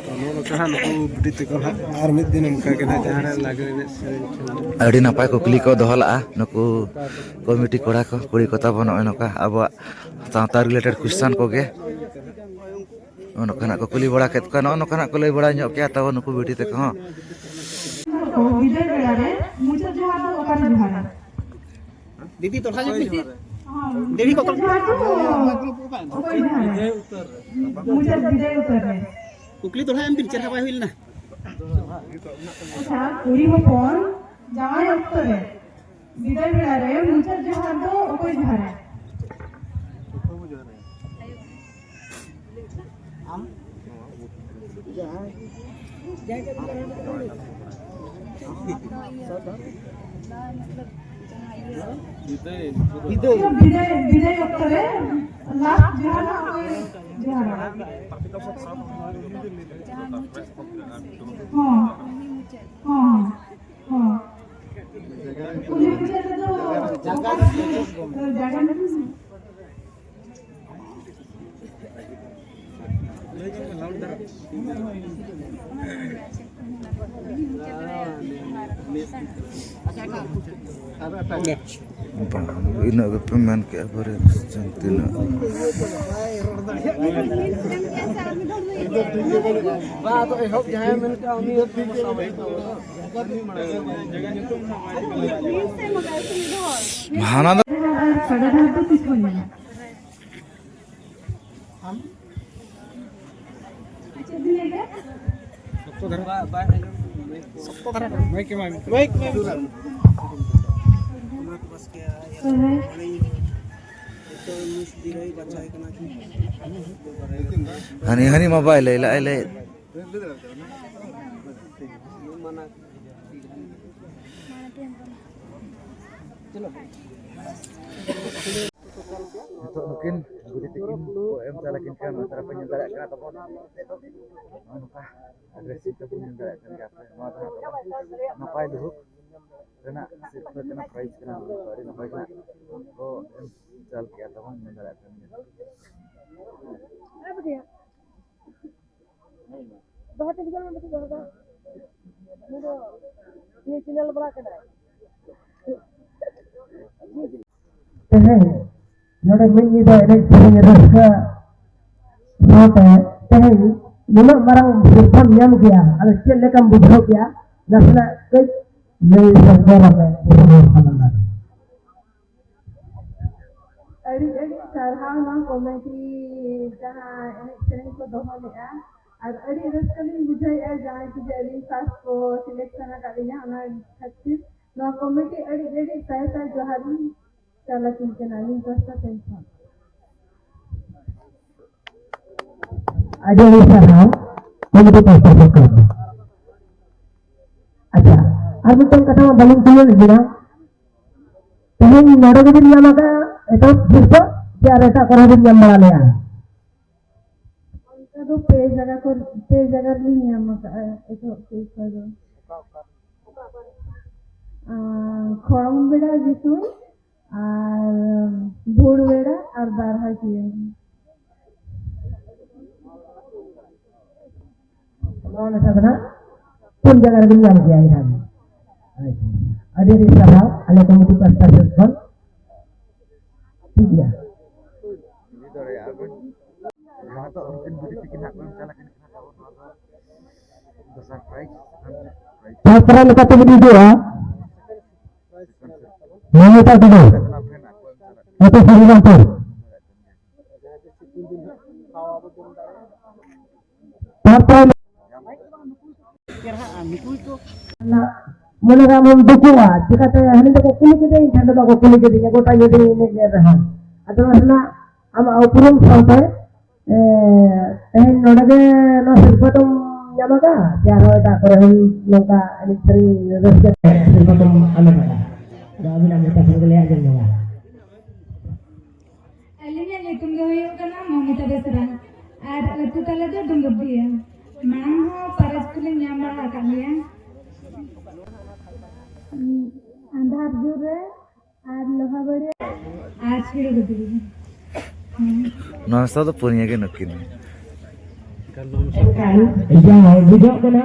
ᱱᱚᱜᱼᱚ ᱱᱚᱝᱠᱟ ᱦᱟᱸᱜ ᱱᱩᱠᱩ ᱵᱤᱴᱤ ᱛᱟᱠᱚ ᱦᱟᱸᱜ ᱟᱨ ᱢᱤᱫ ᱫᱤᱱ ᱚᱱᱠᱟ ᱜᱮ ᱦᱟᱸᱜ ᱡᱟᱦᱟᱸ ᱨᱮ ᱞᱟᱜᱽᱲᱮ ᱮᱱᱮᱡ ᱥᱮᱨᱮᱧ ᱠᱷᱮᱞᱳᱰ᱾ ᱟᱹᱰᱤ ᱱᱟᱯᱟᱭ ᱠᱩᱠᱞᱤ ᱠᱚ ᱫᱚᱦᱚ ᱞᱟᱜᱼᱟ ᱱᱩᱠᱩ ᱠᱚᱢᱤᱴᱤ ᱠᱚᱲᱟ ᱠᱚ, ᱠᱩᱲᱤ ᱠᱚ ᱛᱟᱵᱚ, ᱱᱚᱜᱼᱚᱭ ᱱᱚᱝᱠᱟ ᱟᱵᱚᱣᱟᱜ ᱥᱟᱶᱛᱟ related question ᱠᱚᱜᱮ᱾ ᱱᱚᱜᱼᱚ ᱱᱚᱝᱠᱟᱱᱟᱜ ᱠᱚ ᱠᱩᱞᱤ ᱵᱟᱲᱟ ᱠᱮᱫ ᱠᱚᱣᱟ, ᱱᱚᱜᱼᱚ ᱱᱚᱝᱠᱟᱱᱟᱜ ᱠᱚ ᱞᱟᱹᱭ ᱵᱟᱲᱟ ᱧᱚᱜ ᱠᱮᱜᱼᱟ ᱛᱟᱵᱚ ᱱᱩᱠᱩ ᱵᱤᱴᱤ ᱛᱟᱠᱚ ᱦᱚᱸ᱾ ᱵᱤᱫᱟᱹᱭ ᱵᱮᱲᱟ ᱨᱮ ᱢᱩᱪᱟᱹᱫ ᱡᱚᱦᱟᱨ ᱫᱚ ᱚᱠᱟᱨᱮ ᱡᱚᱦᱟᱨᱟ? ᱫᱤᱫᱤ ᱫᱚᱦᱲᱟ ᱧᱚᱜ ᱢᱮ᱾ ᱫᱤᱫᱤ ᱠᱚ ᱢᱩᱪᱟᱹᱫ ᱡᱚᱦᱟᱨ ᱫᱚ ᱚᱠᱚᱭ ᱡᱚᱦᱟᱨᱟ? ᱢᱩᱪᱟᱹᱫ ᱵᱤᱫᱟᱹᱭ ᱩᱛᱟᱹᱨ ᱨᱮ᱾ ᱠᱩᱠᱞᱤ ᱫᱚᱦᱲᱟ ᱮᱢ ᱵᱤᱱ, ᱪᱮᱦᱨᱟ ᱵᱟᱭ ᱦᱩᱭ ᱞᱮᱱᱟ᱾ ᱟᱪᱪᱷᱟ, ᱠᱩᱲᱤ ᱦᱚᱯᱚᱱ ᱡᱟᱶᱟᱭ ᱚᱠᱛᱚ ᱨᱮ ᱵᱤᱫᱟᱹᱭ ᱵᱮᱲᱟ ᱨᱮ ᱢᱩᱪᱟᱹᱫ ᱡᱚᱦᱟᱨ ᱫᱚ ᱚᱠᱚᱭ ᱡᱚᱦᱟᱨᱟ? ᱵᱤᱫᱟᱹᱭ, ᱵᱤᱫᱟᱹᱭ ᱚᱠᱛᱚ ᱨᱮ ᱞᱟᱥᱴ ᱡᱚᱦᱟᱨ ᱫᱚ ᱚᱠᱚᱭ ᱡᱚᱦᱟᱨᱟ? ᱦᱚᱸ, ᱦᱚᱸ, ᱦᱚᱸ᱾ ᱠᱩᱞᱦᱤ ᱢᱩᱪᱟᱹᱫ ᱨᱮᱫᱚ ᱡᱟᱭᱜᱟ ᱧᱩᱛᱩᱢ᱾ ᱵᱟᱝ, ᱤᱱᱟᱹᱜ ᱜᱮᱯᱮ ᱢᱮᱱ ᱠᱮᱜᱼᱟ, ᱵᱟᱨᱭᱟ ᱥᱮ ᱛᱤᱱᱟᱹᱜ? ᱵᱟ, ᱟᱫᱚ ᱮᱦᱚᱵ ᱡᱟᱦᱟᱸᱭ ᱢᱮᱱ ᱠᱟᱜᱼᱟ, ᱩᱱᱤ ᱫᱚ ᱴᱷᱤᱠ ᱜᱮᱭᱟ᱾ ᱦᱟᱱᱟ ᱫᱚ ᱟᱨ ᱥᱟᱜᱟᱫ ᱦᱟᱴ ᱫᱚ ᱛᱤᱥ ᱵᱚᱱ ᱧᱟᱢᱟ? ᱟᱢ? ᱪᱮᱫ ᱵᱤᱱ ᱞᱟᱹᱭ ᱠᱮᱫᱟ? ᱥᱚᱠᱛᱚ ᱫᱷᱟᱨᱟ᱾ ᱥᱚᱠᱛᱚ ᱫᱷᱟᱨᱟ᱾ ᱢᱟᱭᱤᱠ ᱮᱢᱟᱭ ᱢᱮ᱾ ᱢᱟᱭᱤᱠ ᱮᱢᱟᱭ ᱢᱮ᱾ ᱥᱚᱨᱦᱟᱭ᱾ ᱦᱟᱹᱱᱤ, ᱦᱟᱹᱱᱤ ᱢᱟ ᱵᱟᱭ ᱞᱟᱹᱭ ᱞᱟᱜᱼᱟᱭ, ᱞᱟᱹᱭ᱾ ᱱᱤᱛᱚᱜ ᱱᱩᱠᱤᱱ ᱵᱩᱰᱷᱤ ᱛᱟᱹᱠᱤᱱ ᱠᱚ ᱮᱢ ᱪᱟᱞ ᱟᱹᱠᱤᱱ ᱠᱟᱱᱟ, ᱱᱚᱣᱟ ᱛᱟᱨᱟ ᱯᱮ ᱧᱮᱞ ᱫᱟᱲᱮᱭᱟᱜ ᱠᱟᱱᱟ ᱛᱟᱵᱚᱱ᱾ ᱱᱚᱜᱼᱚ ᱱᱚᱝᱠᱟ ᱟᱜᱽᱨᱮᱥᱤᱵᱷ ᱛᱮᱵᱚᱱ ᱧᱮᱞ ᱫᱟᱲᱮᱭᱟᱜ ᱠᱟᱱ ᱜᱮᱭᱟ᱾ ᱱᱚᱣᱟ ᱫᱚ ᱦᱟᱸᱜ ᱛᱟᱵᱚᱱ ᱱᱟᱯᱟᱭ ᱞᱩᱦᱩᱠ ᱨᱮᱱᱟᱜ ᱥᱤᱨᱯᱟᱹ ᱠᱟᱱᱟ, ᱯᱨᱟᱭᱤᱡᱽ ᱠᱟᱱᱟ, ᱟᱹᱰᱤ ᱱᱟᱯᱟᱭ ᱠᱟᱱᱟ ᱠᱚ ᱮᱢ ᱪᱟᱞ ᱠᱮᱜᱼᱟ ᱛᱟᱵᱚᱱ, ᱧᱮᱞ ᱫᱟᱲᱮᱭᱟᱜ ᱠᱟᱱ ᱜᱮᱭᱟ᱾ ᱫᱚᱦᱚ ᱛᱮᱜᱮ ᱡᱚᱢ ᱢᱮ, ᱫᱚᱦᱚ ᱫᱚ᱾ ᱩᱱᱤ ᱫᱚ ᱤᱭᱟᱹ ᱪᱮᱱᱮᱞ ᱵᱟᱲᱟ ᱠᱟᱱᱟᱭ᱾ ᱛᱮᱦᱮᱧ ᱱᱚᱰᱮ ᱢᱤᱫ ᱧᱤᱫᱟᱹ ᱮᱱᱮᱡ ᱥᱮᱨᱮᱧ ᱨᱟᱹᱥᱠᱟᱹ ᱥᱟᱶᱛᱮ ᱛᱮᱦᱮᱧ ᱱᱩᱱᱟᱹᱜ ᱢᱟᱨᱟᱝ ᱥᱤᱨᱯᱷᱟᱹᱢ ᱧᱟᱢ ᱠᱮᱜᱼᱟ, ᱟᱫᱚ ᱪᱮᱫ ᱞᱮᱠᱟᱢ ᱵᱩᱡᱷᱟᱹᱣ ᱠᱮᱜᱼᱟ? ᱱᱟᱥᱮᱱᱟᱜ ᱠᱟᱹᱡ ᱞᱟᱹᱭ ᱥᱚᱫᱚᱨ ᱟᱞᱮ ᱵᱩᱡᱷᱟᱹᱣ ᱥᱟᱱᱟᱢ ᱞᱟᱹᱜᱤᱫ᱾ ᱟᱹᱰᱤ ᱟᱹᱰᱤ ᱥᱟᱨᱦᱟᱣ ᱱᱚᱣᱟ ᱠᱚᱢᱮᱰᱤ ᱡᱟᱦᱟᱸ ᱮᱱᱮᱡ ᱥᱮᱨᱮᱧ ᱠᱚ ᱫᱚᱦᱚ ᱞᱮᱫᱼᱟ, ᱟᱨ ᱟᱹᱰᱤ ᱨᱟᱹᱥᱠᱟᱹ ᱞᱤᱧ ᱵᱩᱡᱷᱟᱹᱣᱮᱫᱼᱟ ᱡᱟᱦᱟᱸᱭ ᱠᱚ ᱡᱮ ᱟᱹᱞᱤᱧ ᱯᱷᱟᱥᱴ ᱠᱚ ᱥᱤᱞᱮᱠᱥᱚᱱ ᱟᱠᱟᱫ ᱞᱤᱧᱟ, ᱚᱱᱟ ᱠᱷᱟᱹᱛᱤᱨ ᱱᱚᱣᱟ ᱠᱚᱢᱮᱰᱤ ᱟᱹᱰᱤ ᱟᱹᱰᱤ ᱥᱟᱭ ᱥᱟᱭ ᱡᱚᱦᱟᱨ ᱞᱤᱧ ᱪᱟᱞᱟᱠᱤᱱ ᱠᱟᱱᱟ ᱟᱹᱞᱤᱧ ᱯᱟᱥᱴᱟ ᱥᱮᱱ ᱠᱷᱚᱱ᱾ ᱟᱹᱰᱤ ᱟᱹᱰᱤ ᱥᱟᱨᱦᱟᱣ ᱠᱚᱢᱤᱴᱤ ᱯᱟᱥᱴᱟ ᱥᱮᱫ ᱠᱷᱚᱱ᱾ ᱟᱪᱪᱷᱟ, ᱟᱨ ᱢᱤᱫᱴᱟᱝ ᱠᱟᱛᱷᱟ ᱢᱟ ᱵᱟᱹᱞᱤᱧ ᱠᱩᱞᱤ ᱞᱮᱫ ᱵᱤᱱᱟ, ᱛᱮᱦᱮᱧ ᱱᱚᱰᱮ ᱜᱮᱵᱤᱱ ᱧᱟᱢ ᱟᱠᱟᱫᱼᱟ ᱮᱴᱟᱜ ᱥᱤᱨᱯᱟᱹ, ᱥᱮ ᱟᱨ ᱮᱴᱟᱜ ᱠᱚᱨᱮ ᱵᱤᱱ ᱧᱟᱢ ᱵᱟᱲᱟ ᱞᱮᱫᱼᱟ? ᱚᱱᱠᱟ ᱫᱚ ᱯᱮ ᱡᱟᱭᱜᱟ ᱠᱚ, ᱯᱮ ᱡᱟᱭᱜᱟ ᱨᱮᱞᱤᱧ ᱧᱟᱢ ᱟᱠᱟᱫᱼᱟ ᱮᱴᱟᱜ ᱥᱤᱨᱯᱟᱹ ᱫᱚ᱾ ᱟᱨ ᱠᱷᱚᱲᱚᱝ ᱵᱮᱲᱟ ᱡᱤᱛᱩᱱ ᱟᱨ ᱵᱷᱳᱨ ᱵᱮᱲᱟ ᱟᱨ ᱫᱟᱨᱦᱟ ᱠᱤᱭᱟᱹ᱾ ᱱᱚᱣᱟ ᱢᱮᱥᱟ ᱫᱚ ᱱᱟᱜ ᱯᱩᱱ ᱡᱟᱭᱜᱟ ᱨᱮᱵᱤᱱ ᱧᱟᱢ ᱜᱮᱭᱟ ᱮᱱᱠᱷᱟᱱ᱾ ᱟᱪᱪᱷᱟ᱾ ᱟᱹᱰᱤ ᱟᱹᱰᱤ ᱥᱟᱨᱦᱟᱣ ᱟᱞᱮ ᱠᱚᱢᱤᱴᱤ ᱯᱟᱥᱴᱟ ᱥᱮᱫ ᱠᱷᱚᱱ᱾ ᱴᱷᱤᱠ ᱜᱮᱭᱟ᱾ ᱤᱫᱤ ᱫᱟᱲᱮᱭᱟᱜᱼᱟ ᱵᱤᱱ᱾ ᱱᱚᱣᱟ ᱫᱚ ᱩᱱᱠᱤᱱ ᱵᱩᱰᱷᱤ ᱛᱤᱠᱤᱱ ᱦᱟᱸᱜ ᱵᱚᱱ ᱪᱟᱞᱟᱜ ᱠᱟᱱᱟ ᱛᱟᱵᱚᱱ ᱱᱚᱣᱟ ᱫᱚ ᱫᱚᱥᱟᱨ ᱯᱨᱟᱭᱤᱡᱽ, ᱟᱨ ᱢᱤᱫ ᱯᱨᱟᱭᱤᱡᱽ᱾ ᱛᱟᱨᱯᱚᱨᱮ ᱞᱮᱠᱟᱛᱮ ᱵᱚᱱ ᱤᱫᱤᱭᱟ ᱢᱚᱢᱤᱛᱟ ᱴᱩᱰᱩ, ᱟᱹᱛᱩ ᱥᱨᱤᱨᱟᱢᱯᱩᱨ᱾ ᱛᱟᱨᱯᱚᱨᱮ ᱢᱚᱱᱮ ᱨᱮ ᱟᱢᱮᱢ ᱫᱩᱠᱩᱜᱼᱟ, ᱪᱤᱠᱟᱹᱛᱮ ᱦᱟᱹᱱᱤ ᱫᱚᱠᱚ ᱠᱩᱞᱤ ᱠᱮᱫᱮᱭᱟ, ᱤᱧ ᱴᱷᱮᱱ ᱫᱚ ᱵᱟᱠᱚ ᱠᱩᱞᱤ ᱠᱮᱫᱤᱧᱟ, ᱜᱚᱴᱟ ᱧᱤᱫᱟᱹ ᱮᱱᱮᱡ ᱧᱮᱞ ᱨᱮᱦᱚᱸ᱾ ᱟᱫᱚ ᱱᱟᱥᱮᱱᱟᱜ ᱟᱢᱟᱜ ᱩᱯᱨᱩᱢ ᱥᱟᱶᱛᱮ, ᱮ, ᱛᱮᱦᱮᱧ ᱱᱚᱰᱮ ᱜᱮ ᱱᱚᱣᱟ ᱥᱤᱨᱯᱟᱹ ᱫᱚᱢ ᱧᱟᱢ ᱟᱠᱟᱫᱼᱟ, ᱥᱮ ᱟᱨᱦᱚᱸ ᱮᱴᱟᱜ ᱠᱚᱨᱮ ᱦᱚᱸ ᱱᱚᱝᱠᱟ ᱮᱱᱮᱡ ᱥᱮᱨᱮᱧ ᱨᱟᱹᱥᱠᱟᱹ ᱛᱮ ᱥᱤᱨᱯᱟᱹ ᱫᱚᱢ ᱦᱟᱢᱮᱴ ᱟᱠᱟᱫᱼᱟ? ᱟᱫᱚ ᱟᱹᱵᱤᱱᱟᱜ ᱢᱚᱪᱟ ᱠᱷᱚᱱ ᱜᱮ ᱞᱟᱹᱭ ᱟᱸᱡᱚᱢ ᱧᱚᱜᱟ᱾ ᱟᱹᱞᱤᱧᱟᱜ ᱧᱩᱛᱩᱢ ᱫᱚ ᱦᱩᱭᱩᱜ ᱠᱟᱱᱟ ᱢᱚᱢᱤᱛᱟ ᱵᱮᱥᱨᱟ, ᱟᱨ ᱟᱹᱛᱩ ᱛᱟᱞᱮ ᱫᱚ ᱰᱩᱢᱵᱩᱨᱫᱤᱭᱟᱹ᱾ ᱢᱟᱲᱟᱝ ᱦᱚᱸ ᱯᱨᱟᱭᱤᱡᱽ ᱠᱚᱞᱤᱧ ᱧᱟᱢ ᱵᱟᱲᱟ ᱟᱠᱟᱫ ᱜᱮᱭᱟ᱾ ᱩᱸ, ᱟᱸᱫᱷᱟᱨ ᱡᱳᱨ ᱨᱮ ᱟᱨ ᱞᱳᱦᱟ ᱵᱟᱹᱲᱤ ᱟᱨ ᱥᱤᱲᱩ ᱜᱩᱴᱩ ᱨᱮ᱾ ᱦᱮᱸ᱾ ᱱᱚᱣᱟ ᱥᱟᱶ ᱫᱚ ᱯᱩᱱᱭᱟᱹ ᱜᱮ ᱱᱩᱠᱤᱱ᱾ ᱮᱱᱠᱷᱟᱱ ᱡᱟᱦᱟᱸᱭ ᱵᱩᱡᱷᱟᱹᱜ ᱠᱟᱱᱟ,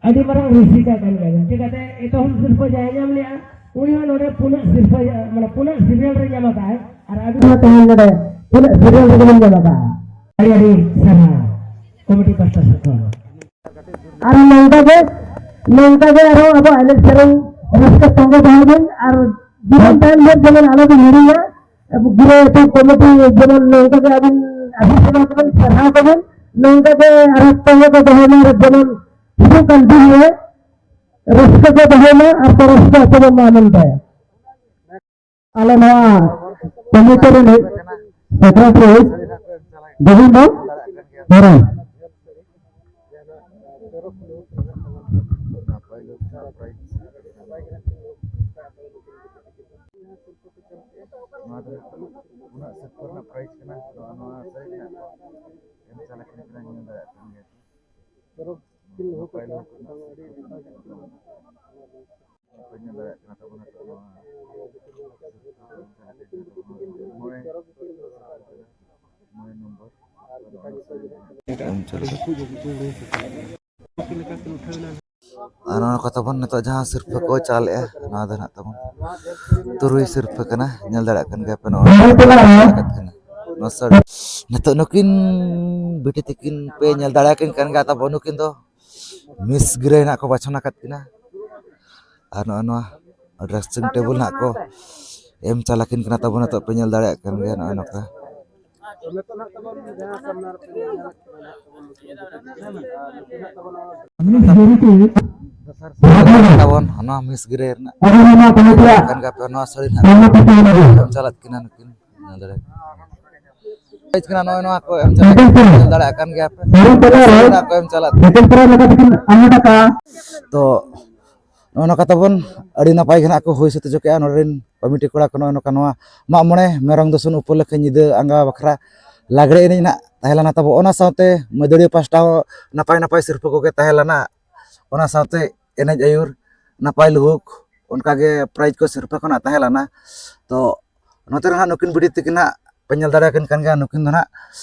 ᱟᱹᱰᱤ ᱢᱟᱨᱟᱝ ᱨᱩᱥᱤᱠᱟ ᱠᱟᱱ ᱜᱮᱭᱟ᱾ ᱪᱤᱠᱟᱹᱛᱮ ᱮᱛᱚᱦᱚᱵ ᱥᱤᱨᱯᱟᱹ ᱡᱟᱦᱟᱸᱭ ᱧᱟᱢ ᱞᱮᱜᱼᱟ, ᱩᱱᱤ ᱦᱚᱸ ᱱᱚᱰᱮ ᱯᱩᱱᱟᱹᱜ ᱥᱤᱨᱯᱟᱹ, ᱢᱟᱱᱮ ᱯᱩᱱᱟᱹᱜ ᱥᱤᱨᱤᱭᱟᱞ ᱨᱮ ᱧᱟᱢ ᱟᱠᱟᱫᱼᱟᱭ, ᱟᱨ ᱟᱹᱵᱤᱱ ᱦᱚᱸ ᱛᱮᱦᱮᱧ ᱱᱚᱰᱮ ᱯᱩᱱᱟᱹᱜ ᱥᱤᱨᱤᱭᱟᱞ ᱨᱮᱜᱮ ᱵᱤᱱ ᱧᱟᱢ ᱟᱠᱟᱫᱼᱟ᱾ ᱟᱹᱰᱤ ᱟᱹᱰᱤ ᱥᱟᱨᱦᱟᱣ ᱠᱚᱢᱤᱴᱤ ᱯᱟᱦᱴᱟ ᱥᱮᱫ ᱠᱷᱚᱱ᱾ ᱟᱨ ᱱᱚᱝᱠᱟ ᱜᱮ, ᱱᱚᱝᱠᱟ ᱜᱮ ᱟᱨᱦᱚᱸ ᱟᱵᱚ ᱮᱱᱮᱡ ᱥᱮᱨᱮᱧ ᱨᱟᱹᱥᱠᱟᱹ ᱛᱚᱸᱜᱮ ᱫᱚᱦᱚᱭ ᱵᱤᱱ᱾ ᱟᱨ ᱫᱤᱱᱟᱹᱢ ᱛᱟᱭᱚᱢ ᱦᱤᱞᱳᱜ ᱡᱮᱢᱚᱱ ᱟᱞᱚ ᱵᱤᱱ ᱦᱤᱲᱤᱧᱟ, ᱟᱵᱚ ᱜᱤᱨᱟᱹ ᱮᱛᱚᱢ ᱠᱚᱢᱤᱴᱤ ᱡᱮᱢᱚᱱ ᱱᱚᱝᱠᱟ ᱜᱮ ᱟᱹᱵᱤᱱ ᱟᱹᱵᱤᱱ ᱥᱮᱵᱟ ᱠᱚᱵᱤᱱ, ᱥᱟᱨᱦᱟᱣ ᱠᱚᱵᱤᱱ, ᱱᱚᱝᱠᱟ ᱜᱮ ᱟᱨᱦᱚᱸ ᱛᱚᱸᱜᱮ ᱠᱚ ᱫᱚᱦᱚᱭ ᱢᱟ, ᱡᱮᱢᱚᱱ ᱦᱤᱡᱩᱜ ᱠᱟᱱ ᱫᱤᱱ ᱨᱮ ᱨᱟᱹᱥᱠᱟᱹ ᱠᱚ ᱫᱚᱦᱚᱭ ᱢᱟ ᱟᱨ ᱠᱚ ᱨᱟᱹᱥᱠᱟᱹ ᱦᱚᱪᱚ ᱵᱚᱱ ᱢᱟ ᱢᱮᱱᱛᱮ᱾ ᱟᱞᱮ ᱱᱚᱣᱟ ᱠᱚᱢᱤᱴᱤ ᱨᱤᱱᱤᱡ ᱥᱮᱠᱨᱮᱴᱟᱨᱤ ᱜᱳᱵᱤᱱᱫᱚ ᱦᱮᱢᱵᱨᱚᱢ᱾ ᱱᱚᱣᱟ ᱫᱚ ᱩᱱᱟᱹᱜ ᱥᱤᱨᱯᱟᱹ ᱨᱮᱱᱟᱜ ᱯᱨᱟᱭᱤᱡᱽ ᱠᱟᱱᱟ᱾ ᱱᱚᱣᱟ, ᱱᱚᱣᱟ ᱥᱟᱹᱨᱤ ᱜᱮ ᱦᱟᱸᱜ ᱠᱚ ᱮᱢ ᱪᱟᱞᱟᱜ ᱠᱟᱱᱟ, ᱧᱮᱞ ᱫᱟᱲᱮᱭᱟᱜ ᱠᱟᱱ ᱜᱮᱭᱟ ᱯᱮ᱾ ᱱᱟᱯᱟᱭ ᱞᱩᱠ ᱨᱮᱱᱟᱜ ᱥᱤᱨᱯᱟᱹ ᱠᱟᱱᱟ᱾ ᱯᱮ ᱧᱮᱞ ᱫᱟᱲᱮᱭᱟᱜ ᱠᱟᱱᱟ ᱛᱟᱵᱚᱱ ᱱᱤᱛᱚᱜ ᱱᱚᱣᱟ ᱢᱚᱬᱮ, ᱢᱚᱬᱮ ᱱᱚᱢᱵᱚᱨ᱾ ᱮᱢ ᱪᱟᱞᱟᱜ ᱟᱨ ᱱᱚᱣᱟ ᱠᱚ ᱛᱟᱵᱚᱱ ᱱᱤᱛᱚᱜ ᱡᱟᱦᱟᱸ ᱥᱤᱨᱯᱟᱹ ᱠᱚ ᱪᱟᱞᱮᱜᱼᱟ, ᱱᱚᱣᱟ ᱫᱚ ᱱᱟᱜ ᱛᱟᱵᱚᱱ ᱛᱩᱨᱩᱭ ᱥᱤᱨᱯᱟᱹ ᱠᱟᱱᱟ᱾ ᱧᱮᱞ ᱫᱟᱲᱮᱭᱟᱜ ᱠᱟᱱ ᱜᱮᱭᱟ ᱯᱮ, ᱱᱚᱣᱟ ᱱᱚᱣᱟ ᱥᱟᱹᱲᱤ᱾ ᱱᱤᱛᱚᱜ ᱱᱩᱠᱤᱱ ᱵᱤᱴᱤ ᱛᱟᱹᱠᱤᱱ ᱯᱮ ᱧᱮᱞ ᱫᱟᱲᱮᱭᱟᱠᱤᱱ ᱠᱟᱱ ᱜᱮᱭᱟ ᱛᱟᱵᱚᱱ, ᱱᱩᱠᱤᱱ ᱫᱚ ᱢᱤᱥ ᱜᱤᱨᱟᱹ ᱱᱟᱜ ᱠᱚ ᱵᱟᱪᱷᱚᱱ ᱟᱠᱟᱫ ᱠᱤᱱᱟ᱾ ᱟᱨ ᱱᱚᱜᱼᱚᱭ ᱱᱚᱣᱟ ᱰᱨᱮᱥᱤᱝ ᱴᱮᱵᱩᱞ ᱱᱟᱜ ᱠᱚ ᱮᱢ ᱪᱟᱞ ᱟᱹᱠᱤᱱ ᱠᱟᱱᱟ ᱛᱟᱵᱚᱱ, ᱱᱤᱛᱚᱜ ᱯᱮ ᱧᱮᱞ ᱫᱟᱲᱮᱭᱟᱜ ᱠᱟᱱ ᱜᱮᱭᱟ᱾ ᱱᱚᱜᱼᱚᱭ ᱱᱚᱝᱠᱟ ᱛᱟᱵᱚᱱ ᱱᱚᱣᱟ ᱢᱤᱥ ᱜᱤᱨᱟᱹ ᱨᱮᱱᱟᱜ ᱠᱟᱱ ᱜᱮᱭᱟ ᱯᱮ, ᱱᱚᱣᱟ ᱥᱟᱹᱲᱤ ᱱᱟᱜ ᱮᱢ ᱪᱟᱞᱟᱜ ᱠᱤᱱᱟ ᱱᱩᱠᱤᱱ᱾ ᱧᱮᱞ ᱫᱟᱲᱮᱭᱟᱜ ᱠᱟᱱᱟ, ᱱᱚᱜᱼᱚᱭ ᱱᱚᱣᱟ ᱠᱚ ᱮᱢ ᱪᱟᱞᱟᱜ, ᱧᱮᱞ ᱫᱟᱲᱮᱭᱟᱜ ᱠᱟᱱ ᱜᱮᱭᱟ ᱯᱮ᱾ ᱥᱟᱹᱲᱤ ᱱᱟᱜ ᱠᱚ ᱮᱢ ᱪᱟᱞᱟᱜ᱾ ᱛᱚ ᱱᱚᱜᱼᱚ ᱱᱚᱝᱠᱟ ᱛᱟᱵᱚᱱ ᱟᱹᱰᱤ ᱱᱟᱯᱟᱭ ᱜᱮ ᱱᱟᱜ ᱠᱚ ᱦᱩᱭ ᱥᱟᱹᱛ ᱦᱚᱪᱚ ᱠᱮᱜᱼᱟ ᱱᱚᱰᱮ ᱨᱮᱱ ᱠᱚᱢᱤᱴᱤ ᱠᱚᱲᱟ ᱠᱚ᱾ ᱱᱚᱜᱼᱚᱭ ᱱᱚᱝᱠᱟ ᱱᱚᱣᱟ ᱢᱟᱜ ᱢᱚᱬᱮ ᱢᱮᱨᱚᱢ ᱫᱚᱥᱚᱱ ᱩᱯᱚᱞᱚᱠᱠᱷᱮ ᱧᱤᱫᱟᱹ ᱟᱸᱜᱟ ᱵᱟᱠᱷᱨᱟ ᱞᱟᱜᱽᱲᱮ ᱮᱱᱮᱡ ᱱᱟᱜ ᱛᱟᱦᱮᱸ ᱞᱮᱱᱟ ᱛᱟᱵᱚ᱾ ᱚᱱᱟ ᱥᱟᱶᱛᱮ ᱢᱟᱹᱫᱟᱹᱲᱤᱭᱟᱹ ᱯᱟᱥᱴᱟ ᱦᱚᱸ ᱱᱟᱯᱟᱭ ᱱᱟᱯᱟᱭ ᱥᱤᱨᱯᱟᱹ ᱠᱚᱜᱮ ᱛᱟᱦᱮᱸ ᱞᱮᱱᱟ᱾ ᱚᱱᱟ ᱥᱟᱶᱛᱮ ᱮᱱᱮᱡ ᱟᱹᱭᱩᱨ, ᱱᱟᱯᱟᱭ ᱞᱩᱦᱩᱠ, ᱚᱱᱠᱟᱜᱮ ᱯᱨᱟᱭᱤᱡᱽ ᱠᱚ ᱥᱤᱨᱯᱟᱹ ᱠᱷᱚᱱᱟᱜ ᱛᱟᱦᱮᱸ ᱞᱮᱱᱟ᱾ ᱛᱚ ᱱᱚᱛᱮ ᱨᱮ ᱦᱟᱸᱜ ᱱᱩᱠᱤᱱ ᱵᱤᱴᱤ ᱛᱟᱹᱠᱤᱱ ᱦᱟᱸᱜ ᱯᱮ ᱧᱮᱞ ᱫᱟᱲᱮᱭᱟᱠᱤᱱ ᱠᱟᱱ ᱜᱮᱭᱟ, ᱱᱩᱠᱤᱱ ᱫᱚ ᱦᱟᱸᱜ,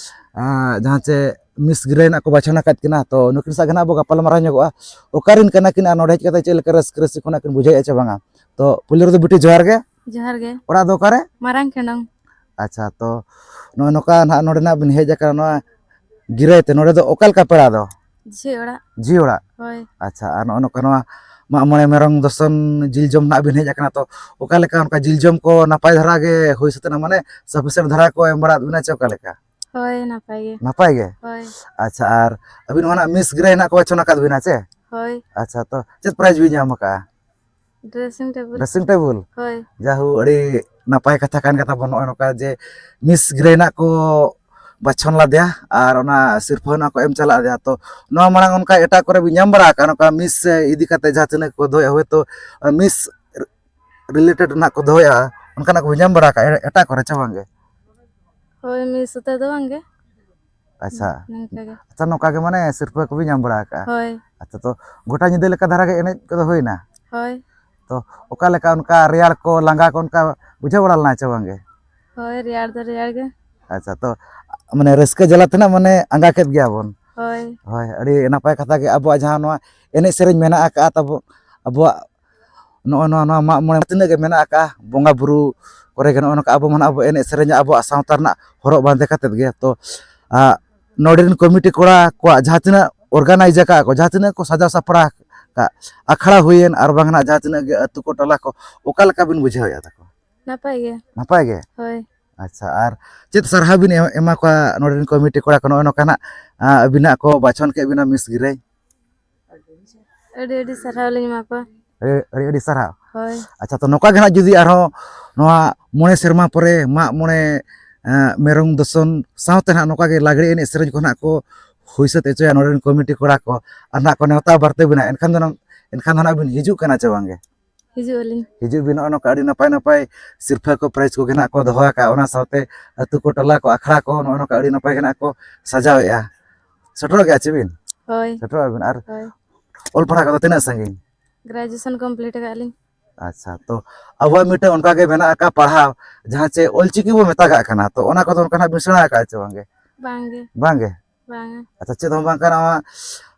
ᱟᱸ, ᱡᱟᱦᱟᱸ ᱪᱮ ᱢᱤᱥ ᱜᱤᱨᱟᱹ ᱦᱟᱸᱜ ᱠᱚ ᱵᱟᱪᱷᱚᱱ ᱟᱠᱟᱫ ᱠᱤᱱᱟ᱾ ᱛᱚ ᱱᱩᱠᱤᱱ ᱥᱟᱶ ᱜᱮ ᱦᱟᱸᱜ ᱵᱚ ᱜᱟᱯᱟᱞ ᱢᱟᱨᱟᱣ ᱧᱚᱜᱚᱜᱼᱟ, ᱚᱠᱟᱨᱮᱱ ᱠᱟᱱᱟ ᱠᱤᱱ ᱟᱨ ᱱᱚᱰᱮ ᱦᱮᱡ ᱠᱟᱛᱮ ᱪᱮᱫ ᱞᱮᱠᱟ ᱨᱟᱹᱥᱠᱟᱹ ᱨᱟᱹᱥᱠᱟᱹ ᱠᱷᱚᱱᱟᱜ ᱠᱤᱱ ᱵᱩᱡᱷᱟᱹᱣᱮᱫᱼᱟ ᱪᱮ ᱵᱟᱝᱟ᱾ ᱛᱚ ᱯᱩᱭᱞᱩ ᱨᱮᱫᱚ ᱵᱤᱴᱤ ᱡᱚᱦᱟᱨ ᱜᱮ᱾ ᱡᱚᱦᱟᱨ ᱜᱮ᱾ ᱚᱲᱟᱜ ᱫᱚ ᱚᱠᱟᱨᱮ? ᱢᱟᱨᱟᱝ ᱠᱷᱮᱰᱚᱝ᱾ ᱟᱪᱪᱷᱟ, ᱛᱚ ᱱᱚᱜᱼᱚᱭ ᱱᱚᱝᱠᱟ ᱱᱟᱦᱟᱜ ᱱᱚᱰᱮ ᱱᱟᱜ ᱵᱤᱱ ᱦᱮᱡ ᱟᱠᱟᱱᱟ ᱱᱚᱣᱟ ᱜᱤᱨᱟᱹᱭ ᱛᱮ, ᱱᱚᱰᱮ ᱫᱚ ᱚᱠᱟ ᱞᱮᱠᱟ ᱯᱮᱲᱟ ᱫᱚ? ᱡᱷᱤ ᱚᱲᱟᱜ᱾ ᱡᱷᱤ ᱚᱲᱟᱜ? ᱦᱳᱭ᱾ ᱟᱪᱪᱷᱟ, ᱟᱨ ᱱᱚᱜᱼᱚ ᱱᱚᱝᱠᱟ ᱱᱚᱣᱟ ᱢᱟᱜ ᱢᱚᱬᱮ ᱢᱮᱨᱚᱢ ᱫᱚᱥᱚᱱ ᱡᱤᱞ ᱡᱚᱢ ᱱᱟᱜ ᱵᱤᱱ ᱦᱮᱡ ᱟᱠᱟᱱᱟ, ᱛᱚ ᱚᱠᱟ ᱞᱮᱠᱟ ᱚᱱᱠᱟ ᱡᱤᱞ ᱡᱚᱢ ᱠᱚ ᱱᱟᱯᱟᱭ ᱫᱷᱟᱨᱟ ᱜᱮ ᱦᱩᱭ ᱥᱟᱹᱛ ᱮᱱᱟ, ᱢᱟᱱᱮ sufficient ᱫᱷᱟᱨᱟ ᱠᱚ ᱮᱢ ᱵᱟᱲᱟᱣᱟᱫ ᱵᱤᱱᱟ ᱪᱮ ᱚᱠᱟ ᱞᱮᱠᱟ? ᱦᱳᱭ, ᱱᱟᱯᱟᱭ ᱜᱮ᱾ ᱱᱟᱯᱟᱭ ᱜᱮ? ᱦᱳᱭ᱾ ᱟᱪᱪᱷᱟ, ᱟᱨ ᱟᱹᱵᱤᱱ ᱦᱚᱸ ᱱᱟᱜ ᱢᱤᱥ ᱜᱤᱨᱟᱹᱭ ᱱᱟᱜ ᱠᱚ ᱵᱟᱪᱷᱚᱱ ᱟᱠᱟᱫ ᱵᱤᱱᱟ ᱪᱮ? ᱦᱳᱭ᱾ ᱟᱪᱪᱷᱟ, ᱛᱚ ᱪᱮᱫ prize ᱵᱤᱱ ᱧᱟᱢ ᱟᱠᱟᱫᱼᱟ? Dressing table᱾ Dressing table? ᱦᱳᱭ᱾ ᱡᱟᱦᱳ, ᱟᱹᱰᱤ ᱱᱟᱯᱟᱭ ᱠᱟᱛᱷᱟ ᱠᱟᱱ ᱜᱮ ᱛᱟᱵᱚᱱ ᱱᱚᱜᱼᱚᱭ ᱱᱚᱝᱠᱟ ᱡᱮ ᱢᱤᱥ ᱜᱤᱨᱟᱹᱭ ᱱᱟᱜ ᱠᱚ ᱵᱟᱪᱷᱚᱱ ᱞᱮᱫᱮᱭᱟ ᱟᱨ ᱚᱱᱟ ᱥᱤᱨᱯᱟᱹ ᱱᱟᱜ ᱠᱚ ᱮᱢ ᱪᱟᱞᱟᱜ ᱞᱮᱫᱮᱭᱟ᱾ ᱛᱚ ᱱᱚᱣᱟ ᱢᱟᱲᱟᱝ ᱚᱱᱠᱟ ᱮᱴᱟᱜ ᱠᱚᱨᱮ ᱵᱤᱱ ᱧᱟᱢ ᱵᱟᱲᱟ ᱟᱠᱟᱫᱼᱟ ᱱᱚᱝᱠᱟ ᱢᱤᱥ ᱤᱫᱤ ᱠᱟᱛᱮ ᱡᱟᱦᱟᱸ ᱛᱤᱱᱟᱹᱜ ᱠᱚ ᱫᱚᱦᱚᱭᱟ, ᱦᱳᱭᱛᱳ ᱢᱤᱥ related ᱱᱟᱜ ᱠᱚ ᱫᱚᱦᱚᱭᱟ, ᱚᱱᱠᱟᱱᱟᱜ ᱠᱚ ᱧᱟᱢ ᱵᱟᱲᱟ ᱟᱠᱟᱫᱼᱟ ᱮᱴᱟᱜ ᱠᱚᱨᱮ ᱪᱮ ᱵᱟᱝ ᱜᱮ? ᱦᱳᱭ, ᱢᱤᱥ ᱩᱛᱟᱹᱨ ᱫᱚ ᱵᱟᱝ ᱜᱮ᱾ ᱟᱪᱪᱷᱟ᱾ ᱱᱚᱝᱠᱟ ᱜᱮ᱾ ᱟᱪᱪᱷᱟ, ᱱᱚᱝᱠᱟ ᱜᱮ ᱢᱟᱱᱮ ᱥᱤᱨᱯᱟᱹ ᱠᱚᱵᱤᱱ ᱧᱟᱢ ᱵᱟᱲᱟ ᱟᱠᱟᱫᱼᱟ? ᱦᱳᱭ᱾ ᱟᱪᱪᱷᱟ, ᱛᱚ ᱜᱚᱴᱟ ᱧᱤᱫᱟᱹ ᱞᱮᱠᱟ ᱫᱷᱟᱨᱟ ᱜᱮ ᱮᱱᱮᱡ ᱠᱚᱫᱚ ᱦᱩᱭᱱᱟ? ᱦᱳᱭ᱾ ᱛᱚ ᱚᱠᱟ ᱞᱮᱠᱟ ᱚᱱᱠᱟ ᱨᱮᱭᱟᱲ ᱠᱚ ᱞᱟᱸᱜᱟ ᱠᱚ ᱚᱱᱠᱟ ᱵᱩᱡᱷᱟᱹᱣ ᱵᱟᱲᱟ ᱞᱮᱱᱟ ᱪᱮ ᱵᱟᱝ ᱜᱮ? ᱦᱳᱭ, ᱨᱮᱭᱟᱲ ᱫᱚ ᱨᱮᱭᱟᱲ ᱜᱮ᱾ ᱟᱪᱪᱷᱟ, ᱛᱚ ᱢᱟᱱᱮ ᱨᱟᱹᱥᱠᱟᱹ ᱡᱟᱞᱟ ᱛᱮᱱᱟᱜ ᱢᱟᱱᱮ ᱟᱸᱜᱟ ᱠᱮᱫ ᱜᱮᱭᱟ ᱵᱚᱱ᱾ ᱦᱳᱭ᱾ ᱦᱳᱭ, ᱟᱹᱰᱤ ᱱᱟᱯᱟᱭ ᱠᱟᱛᱷᱟ ᱜᱮ᱾ ᱟᱵᱚᱣᱟᱜ ᱡᱟᱦᱟᱸ ᱱᱚᱣᱟ ᱮᱱᱮᱡ ᱥᱮᱨᱮᱧ ᱢᱮᱱᱟᱜ ᱟᱠᱟᱫᱼᱟ ᱛᱟᱵᱚ, ᱟᱵᱚᱣᱟᱜ ᱱᱚᱜᱼᱚ ᱱᱚᱣᱟ, ᱱᱚᱣᱟ ᱢᱟᱜ ᱢᱚᱬᱮ ᱛᱤᱱᱟᱹᱜ ᱜᱮ ᱢᱮᱱᱟᱜ ᱟᱠᱟᱫᱼᱟ, ᱵᱚᱸᱜᱟ ᱵᱩᱨᱩ ᱠᱚᱨᱮ ᱜᱮ ᱱᱚᱜᱼᱚ ᱱᱚᱝᱠᱟ ᱟᱵᱚ ᱢᱟ ᱱᱟᱜ ᱵᱚ ᱮᱱᱮᱡ ᱥᱮᱨᱮᱧᱟ ᱟᱵᱚᱣᱟᱜ ᱥᱟᱶᱛᱟ ᱨᱮᱱᱟᱜ ᱦᱚᱨᱚᱜ ᱵᱟᱸᱫᱮ ᱠᱟᱛᱮᱫ ᱜᱮ᱾ ᱛᱚ ᱟᱜ, ᱱᱚᱰᱮ ᱨᱮᱱ ᱠᱚᱢᱤᱴᱤ ᱠᱚᱲᱟ ᱠᱚᱣᱟᱜ ᱡᱟᱦᱟᱸ ᱛᱤᱱᱟᱹᱜ organize ᱟᱠᱟᱫ ᱠᱚ, ᱡᱟᱦᱟᱸ ᱛᱤᱱᱟᱹᱜ ᱠᱚ ᱥᱟᱡᱟᱣ ᱥᱟᱯᱲᱟᱣ ᱟᱠᱟᱫ, ᱟᱠᱷᱲᱟ ᱦᱩᱭᱮᱱ ᱟᱨ ᱵᱟᱝ ᱱᱟᱜ ᱡᱟᱦᱟᱸ ᱛᱤᱱᱟᱹᱜ ᱜᱮ ᱟᱹᱛᱩ ᱠᱚ ᱴᱚᱞᱟ ᱠᱚ, ᱚᱠᱟ ᱞᱮᱠᱟ ᱵᱤᱱ ᱵᱩᱡᱷᱟᱹᱣᱮᱫᱼᱟ ᱛᱟᱠᱚ? ᱱᱟᱯᱟᱭ ᱜᱮ᱾ ᱱᱟᱯᱟᱭ ᱜᱮ? ᱦᱳᱭ᱾ ᱟᱪᱪᱷᱟ, ᱟᱨ ᱪᱮᱫ ᱥᱟᱨᱦᱟᱣ ᱵᱤᱱ ᱮᱢ-, ᱮᱢᱟ ᱠᱚᱣᱟ ᱱᱚᱰᱮ ᱨᱮᱱ ᱠᱚᱢᱤᱴᱤ ᱠᱚᱲᱟ ᱠᱚ ᱱᱚᱜᱼᱚᱭ ᱱᱚᱝᱠᱟ ᱱᱟᱜ, ᱟᱸ, ᱟᱹᱵᱤᱱᱟᱜ ᱠᱚ ᱵᱟᱪᱷᱚᱱ ᱠᱮᱫ ᱵᱤᱱᱟ ᱢᱤᱥ ᱜᱤᱨᱟᱹᱭ? ᱟᱹᱰᱤ ᱟᱹᱰᱤ ᱥᱟᱨᱦᱟᱣ ᱞᱤᱧ ᱮᱢᱟ ᱠᱚᱣᱟ᱾ ᱟᱹᱰᱤ, ᱟᱹᱰᱤ, ᱟᱹᱰᱤ ᱥᱟᱨᱦᱟᱣ᱾ ᱦᱳᱭ᱾ ᱟᱪᱪᱷᱟ, ᱛᱚ ᱱᱚᱝᱠᱟ ᱜᱮ ᱱᱟᱜ ᱡᱩᱫᱤ ᱟᱨᱦᱚᱸ ᱱᱚᱣᱟ ᱢᱚᱬᱮ ᱥᱮᱨᱢᱟ ᱯᱚᱨᱮ ᱢᱟᱜ ᱢᱚᱬᱮ, ᱮᱸ, ᱢᱮᱨᱚᱢ ᱫᱚᱥᱚᱱ ᱥᱟᱶᱛᱮ ᱱᱟᱜ ᱱᱚᱝᱠᱟ ᱜᱮ ᱞᱟᱜᱽᱲᱮ ᱮᱱᱮᱡ ᱥᱮᱨᱮᱧ ᱠᱚ ᱱᱟᱜ ᱠᱚ ᱦᱩᱭ ᱥᱟᱹᱛ ᱦᱚᱪᱚᱭᱟ ᱱᱚᱰᱮ ᱨᱮᱱ ᱠᱚᱢᱤᱴᱤ ᱠᱚᱲᱟ ᱠᱚ ᱟᱨ ᱱᱟᱜ ᱠᱚ ᱱᱮᱣᱛᱟ ᱵᱟᱨᱛᱮ ᱵᱤᱱᱟ, ᱮᱱᱠᱷᱟᱱ ᱫᱚ ᱱᱟᱜ, ᱮᱱᱠᱷᱟᱱ ᱫᱚ ᱱᱟᱜ ᱵᱤᱱ ᱦᱤᱡᱩᱜ ᱠᱟᱱᱟ ᱪᱮ ᱵᱟᱝ ᱜᱮ? ᱦᱤᱡᱩᱜ ᱟᱹᱞᱤᱧ᱾ ᱦᱤᱡᱩᱜ ᱵᱤᱱ, ᱱᱚᱜᱼᱚ ᱱᱚᱝᱠᱟ ᱟᱹᱰᱤ ᱱᱟᱯᱟᱭ ᱱᱟᱯᱟᱭ ᱥᱤᱨᱯᱷᱟᱹ ᱠᱚ, prize ᱠᱚᱜᱮ ᱱᱟᱜ ᱠᱚ ᱫᱚᱦᱚ ᱟᱠᱟᱫᱼᱟ, ᱚᱱᱟ ᱥᱟᱶᱛᱮ ᱟᱹᱛᱩ ᱠᱚ, ᱴᱚᱞᱟ ᱠᱚ, ᱟᱠᱷᱲᱟ ᱠᱚ ᱱᱚᱜᱼᱚ ᱱᱚᱝᱠᱟ ᱟᱹᱰᱤ ᱱᱟᱯᱟᱭ ᱜᱮ ᱱᱟᱜ ᱠᱚ ᱥᱟᱡᱟᱣᱮᱫᱼᱟ᱾ ᱥᱮᱴᱮᱨᱚᱜ ᱜᱮᱭᱟ ᱪᱮ ᱵᱤᱱ? ᱦᱳᱭ᱾ ᱥᱮᱴᱮᱨᱚᱜ ᱟᱵᱤᱱ᱾ ᱟᱨ ᱦᱳᱭ᱾ ᱚᱞ ᱯᱟᱲᱦᱟᱣ ᱠᱚᱫᱚ ᱛᱤᱱᱟᱹᱜ ᱥᱟᱺᱜᱤᱧ? Graduation complete ᱟᱠᱟᱫ ᱞᱤᱧ᱾ ᱟᱪᱪᱷᱟ, ᱛᱚ ᱟᱵᱚᱣᱟᱜ ᱢᱤᱫᱴᱟᱝ ᱚᱱᱠᱟ ᱜᱮ ᱢᱮᱱᱟᱜ ᱟᱠᱟᱫ ᱯᱟᱲᱦᱟᱣ, ᱡᱟᱦᱟᱸ ᱪᱮ ᱚᱞᱪᱤᱠᱤ ᱵᱚ ᱢᱮᱛᱟᱜᱟᱜ ᱠᱟᱱᱟ, ᱛᱚ ᱚᱱᱟ ᱠᱚᱫᱚ ᱚᱱᱠᱟᱱᱟᱜ ᱵᱤᱱ ᱥᱮᱬᱟ ᱟᱠᱟᱫᱼᱟ ᱪᱮ ᱵᱟᱝ ᱜᱮ? ᱵᱟᱝ ᱜᱮ᱾ ᱵᱟᱝ ᱜᱮ? ᱵᱟᱝᱟ᱾ ᱟᱪᱪᱷᱟ, ᱪᱮᱫ ᱦᱚᱸ ᱵᱟᱝ ᱠᱟᱱᱟ,